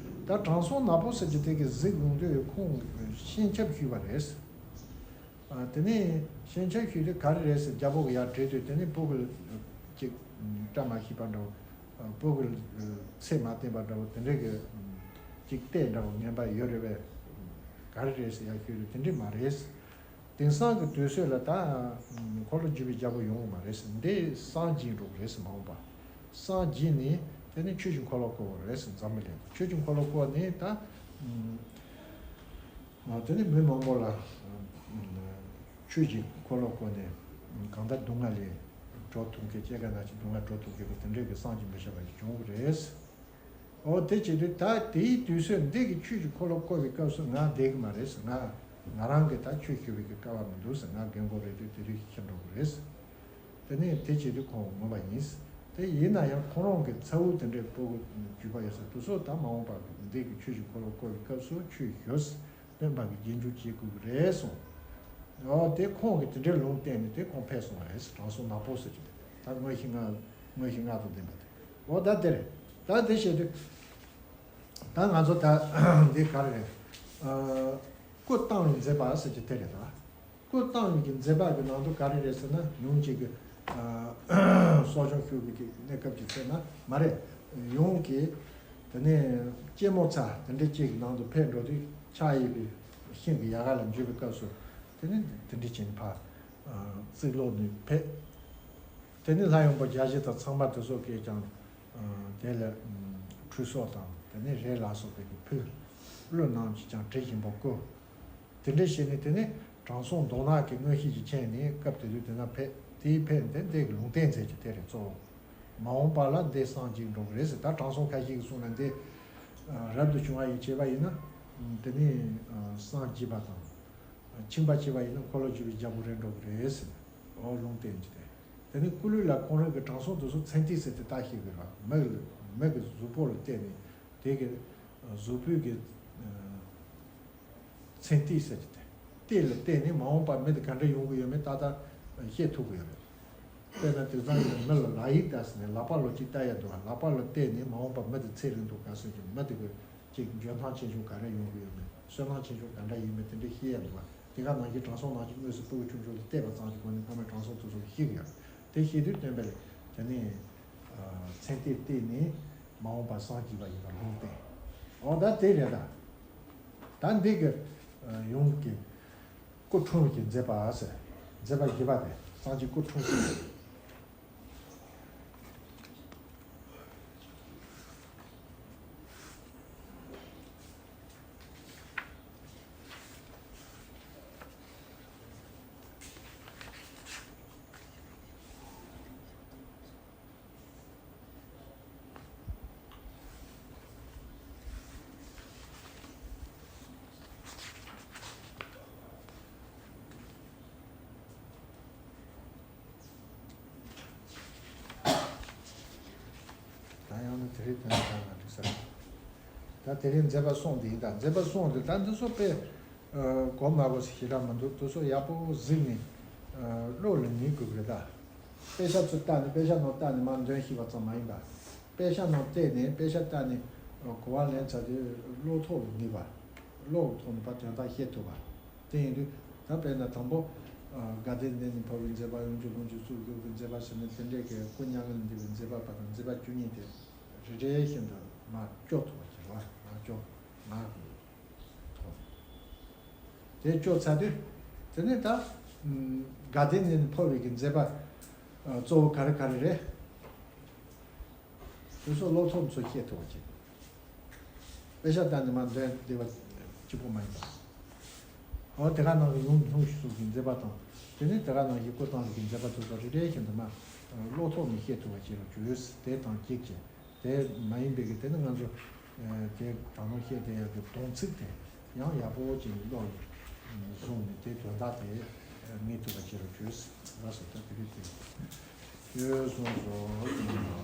ད་དྲང་སྲོང་ནག་པོ་ཟེར་གྱི་དེ་གི་གཟིགས་ཡོང་དུས་ཁོང་གིས་སྤྱན་ཆབ་ཞུས་པ་རེད། དེ་ནས་སྤྱན་ཆབ་ཞུས་དུས་ག་རེ་རེད་ཟེར་རྒྱལ་པོ་གི་ཡར་དྲིས་དུས། དེ་ནས་ཕྲུ་གུ་ཅིག་བཀྲ་མ་ཤིས་པ་འདྲ་བོ། ཕྲུ་གུ་ཚེ་མ་བརྟན་པ་འདྲ་བོ། དེ་འདྲའི་གི་ཅིག་ལྟས་འདྲ་བོ་ངན་པ་ཡོད་རེད་པས། ག་རེ་རེད་ཟེར་ཡར་ཞུས་དུས་དེ་འདྲ་མ་རེད། དེང་སང་གི་དུས་ཚོད་ལ་ད་འཁོར་ལོ་བཞི་པའི་རྒྱལ་པོ་ཡོང་གི་མ་རེད་ཟེར། འདི་སངས་རྒྱས་འགྲོ་གི་རེད་ཟེར། མ་འོངས་པ་སངས་རྒྱས་ནས་དེ་ནས་ཆོས་ཀྱི་འཁོར་ལོ་བསྐོར་བ་རེད་ཟེར། འཛམ་བུ་གླིང་དུ་ཆོས་ཀྱི་འཁོར་ལོ་བསྐོར་ནས་ད་དེ་ནས་མི་མང་པོ་ལ་ཆོས་ཀྱི་འཁོར་ལོ་བསྐོར་ནས་གང་ལྟར་སྡུག་བསྔལ་ལས་གྲོལ་ཐུབ་མཁན། སྐྱེ་རྒ་ན་འཆིའི་སྡུག་བསྔལ་གྲོལ་ཐུབ་མཁན་གྱི་དེ་འདྲའི་གི་སངས་རྒྱས་མི་ཤ་བ་ཞིག་བྱུང་གི་རེད། འོ་དེ་བྱེད་དུས་ད་དེའི་དུས་ཚོད་འདི་གི་ཆོས་ཀྱི་འཁོར་ལོ་བསྐོར་བའི་སྐབས་སུ་ང་བསྡད་གི་མ་རེད་ཟེར། ང་ང་རང་གི་ད་ཆོས་ཞུ་བའི་གི་སྐལ་བ་མི་འདུག་ཟེར། ང་རྒན་གོག་རེད་དུས་དེ་དུས་ཤི་འགྲོ་གི་རེད་ཟེར། དེ་ནས་དེ་བྱེད་དུས་ཁོང་ངུ་བ་ཡིན་ཟེར། དེ་ཡིན་ན་ཡང་ཁོང་རང་གི་ཚ་བོ་དེ་འདྲའི་ཕྲུ་གུ་རྒྱུད་པ་ཡོད་ས་དེ་ཚོ་ད་མ་འོངས་པ་འདི་གི་ཆོས་ཀྱི་འཁོར་ལོ་བསྐོར་བའི་སྐབས་སུ་ཆོས་ཞུ་ཟེར། སྟོན་པ་གི་རྗེས་འཇུག་བྱེད་དགོས་ཀྱི་རེད་གསུངས། འོ་དེ་ཁོང་གིས་དེ་འདྲའི་ལུང་བསྟན་ནས་དེ་ཁོང་ཕེབས་སོང་བ་རེད། དྲང་སྲོང་ནག་པོ་ཟེར་གྱི་དེ་ད་དངོས་གཞི་ང་དངོས་གཞི་ང་དང་ལྡན་པ་དེ། འོ་ད་དེ་རེད། ད་དེ་བྱེད་དུས་ད་ང་ཚོ་ད་འདི་ག་རེ་རེད། སྐུ་བལྟམས་པའི་མཛད་པ་ཟེར་གྱི་དེ་རེད་ད། སྐུ་བལྟམས་པའི་མཛད་པ་གི་ནང་དུ་ག་རེ་རེད་ཟེར་ན། ཉུང་ཅིག་གི་གསོ་སྦྱོང་ཞུ་བའི་གི་གནས་སྐབས་ཀྱི་ཚེ་ན་མ་རེད། ཡོངས་ཀྱི་དེ་ནས་སྐྱེད་མོས་ཚལ་དེ་འདྲ་ཅིག་གི་ནང་དུ་ཕེབས་འགྲོ་དུས་ཕྱག་གཡས་པའི་ཤིང་གི་ཡལ་ག་ལ་འཇུས་པའི་སྐབས་སུ་དེ་ནས་དེ་འདྲ་བྱས་ནས་ཕར་གཙུག་ལག་ནས་ཕེབས། དེ་ནས་ལྷ་ཡོན་པོ་བརྒྱ་བཞི་དང་ཚངས་པ་དེ་ཚོ་གིས་ཀྱང་དེ་ལ་ཁྲུས་གསོལ་དང་དེ་ནས་རས་ལ་སོགས་པའི་གི་ཕུལ། གླུ་རྣམས་ཀྱིས་ཀྱང་དྲི་ཞིམ་པོ་བསྐོལ། དེ་འདྲ་བྱས་ནས་དེ་ནས་དྲང་སྲོང་མདོག་ནག་གི་མངོན་ཤེས་ཀྱི་ཆས་ནས་སྐབས་དེ་དུས་དེ་ན་ཕེབས། དེའི་ཕེབས་དེ་འདི་གི་ལུང་བསྟན་མཛད་ཀྱི་དེ་རེད་གཙོ་བོ། མ་འོངས་པ་ལ་འདི་སངས་རྒྱས་འགྲོ་གི་རེད་ཟེར། ད་དྲང་སྲོང་ཁ་ཤས་ཀྱིས་གསུངས་ན་འདི་རབ་ཏུ་བྱུང་བ་ཡིན་བྱས་པ་ཡིན་ན་དེ་ནས་སངས་རྒྱས་པ་དང་། ཁྱིམ་པ་བྱས་པ་ཡིན་ན་འཁོར་ལོ་བཞི་པའི་རྒྱལ་པོ་རེད་འགྲོ་གི་རེད་ཟེར། འོ་ལུང་བསྟན་གྱི་དེ། དེ་ནས་སྐུ་ལུས་ལ་ཁོང་རང་གི་དྲང་སྲོང་དེ་ཚོ་མཚན་ཏིག་ཟེར་ཏེ་བཏགས་ཤིག་གི་ར། མི་གི་མི་གི་གཟུགས་པོ་ལ་བལྟས་ནས་དེ་གི་གཟུགས་པོའི་གི་མཚན་ཏིག་ཟེར་གྱི་དེ། ཏིག་ལ་བལྟས་ནས་མ་འོངས་པ་མི་དེ་ག་འདྲ་ཡོང་གི་ཡོད་མེད་ཏག་ཏག་ཤེས་ཐུབ་གི་ཡོད་རེད། དཔེར་ན་དེང་སང་གི་མི་ལ་ལག་ཡིག་བལྟས་ནས་ལག་པ་ལ་ཅིག་ལྟ་ཡ་འདུག་ལག་པ་ལ་བལྟས་ནས་མ་འོངས་པ་མི་དེ་ཚེ་རིང་འདུག་ག་ཟེར་གྱི་མི་དེ་གི་ཅིག་འཇོན་ཐང་ཆེ་ཆུང་ག་རེ་ཡོང་གི་ཡོད་མེད། སུན་སྣང་ཆེ་ཆུང་ག་འདྲ་ཡིན་མིན་དེ་འདྲ་ཤེས་ཡ་འདུག་བ། དེ་ག་ནང་བཞིན་དྲང་སྲོང་ནང་བཞིན་དངོས་སུ་སྤུ་གུ་ཆུང་ཆུང་ལ་བལྟས་པ་ཙམ་གྱིས་ཁོ་ནི་ཕ་མའི་དྲང་སྲོང་དེ་ཚོ་ལ་ཤེས་ཀྱི་ཡོད། དེ་ཤེས་དུས་སྟོན་པས་དེ་ནས་ཨ་མཚན་ལྟས་བལྟས་ནས་མ་འོངས་པ་སངས་རྒྱས་པ་ཡིན་པ་ལུང་བསྟན། འོ་ད་དེ་རེད་ད། ད་འདི་གི་ཨ་ཡུམ་གྱི་སྐུ་འཁྲུངས་ཀྱི་མཛད་པ་ཟེར། མཛད་པ་བཞི་པ་དེ་སངས་རྒྱས་སྐུ་འཁྲུངས་ཀྱི། ད་ཡང་ན་དེ་རིང་དོན་དག་ང་འགྲིག་ས་རེད། ད་དེ་རིང་མཛད་པ་གསུམ་དེ་ཡིན། ད་མཛད་པ་གསུམ་དེ་ད་འདི་ཚོ་དཔེ་གོ་མ་གོ་ཞེ་དྲག་མི་འདུག་དེ་ཚོ་ཡག་པོ་གཟིགས་ནས་བློ་ལ་ངེས་དགོས་ཀྱི་རེད་ད། དཔེ་ཆ་ཚོ་ལྟ་ནས་དཔེ་ཆ་ནང་ལྟ་ནས་མར་འདོན་ཤེས་པ་ཙམ་མ་ཡིན་པ། དཔེ་ཆ་ནང་བལྟས་ནས་དཔེ་ཆ་ལྟ་ནས་གོ་བ་ལེན་ཚར་དུས་བློ་ཐོག་ལ་ངེས་པ། བློ་ཐོག་ནས་ཕར་དོན་དག་ཤེས་ཐུབ་པ། དེ་ཡིན་དུས་ད་དཔེར་ན་དང་པོ་དགའ་ལྡན་གནས་ནས་འཕོ་བའི་མཛད་པ། ཡུམ་གྱི་ལྷུན་གྱིས་གཙུག་གྱུར་གྱི་མཛད་པ་ཟེར་ནས་དེ་འདྲའི་གི་སྐུ་མྱ་ངན་འདས་པའི་མཛད་པ་བར་དུ་མཛད་པ་བཅུ་གཉིས་དེ་རེ་རེ་བཞིན་དུ་མར་སྐྱོར་ཐུབ་པ་བྱེད་པ། མར་སྐྱོར་མར་ཐོབ། དེ་སྐྱོར་ཚར་དུས་དེ་ནས་ད་དགའ་ལྡན་གནས་ནས་འཕོ་བའི་གི་མཛད་པ་གཙོ་བོ་ག་རེ་ག་རེ་རེད། དེ་ཚོ་བློ་ཐོག་ཚོ་ཤེས་ཐུབ་པ་བྱེད། དཔེ་ཆ་ལྟ་ནས་མར་འདོན་བདེ་བ་གཅིག་པོ་མ་ཡིན་པ། འོ་དེ་ག་ནང་གི་ཡུམ་ལྷུན་གྱིས་གཙུགས་ཀྱི་མཛད་པ་དང་། དེ་ནས་དེ་ག་ནང་བཞིན་སྐུ་བལྟམས་ཀྱི་མཛད་པ་དེ་ཚོ་རེ་རེ་བཞིན་དུ་མར་བློ་ཐོག་ནས་ཤེས་ཐུབ་པ་བྱེད་རོགས་བྱོས། དེ་དང་གཅིག་བྱས། དེ་མ་ཡིན་པའི་གི་དེ་ནི་ང་ཚོ་དེ་ད་ནང་བཤད་བསྡད་ཡག་གི་སྡོམ་ཚིག་དེ་ཡང་ཡག་པོ་ཅིག་བློ་ལ་བཟུང་ནས་དེ་དོན་དག་དེ་ངེས་ཐུབ་པ་བྱེད་རོགས་བྱོས། ལགས་སོ། ད་དེ་རིང་དེ་ཡོད་སོང་སོ།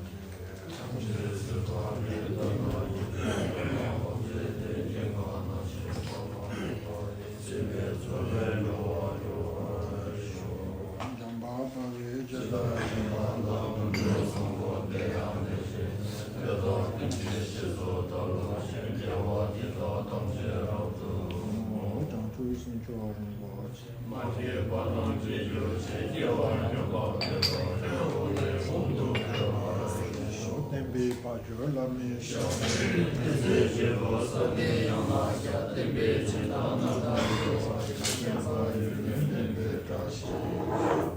བསྟན་པའི་དཔལ་འབྱོར་བླ་མེད་ཞབས།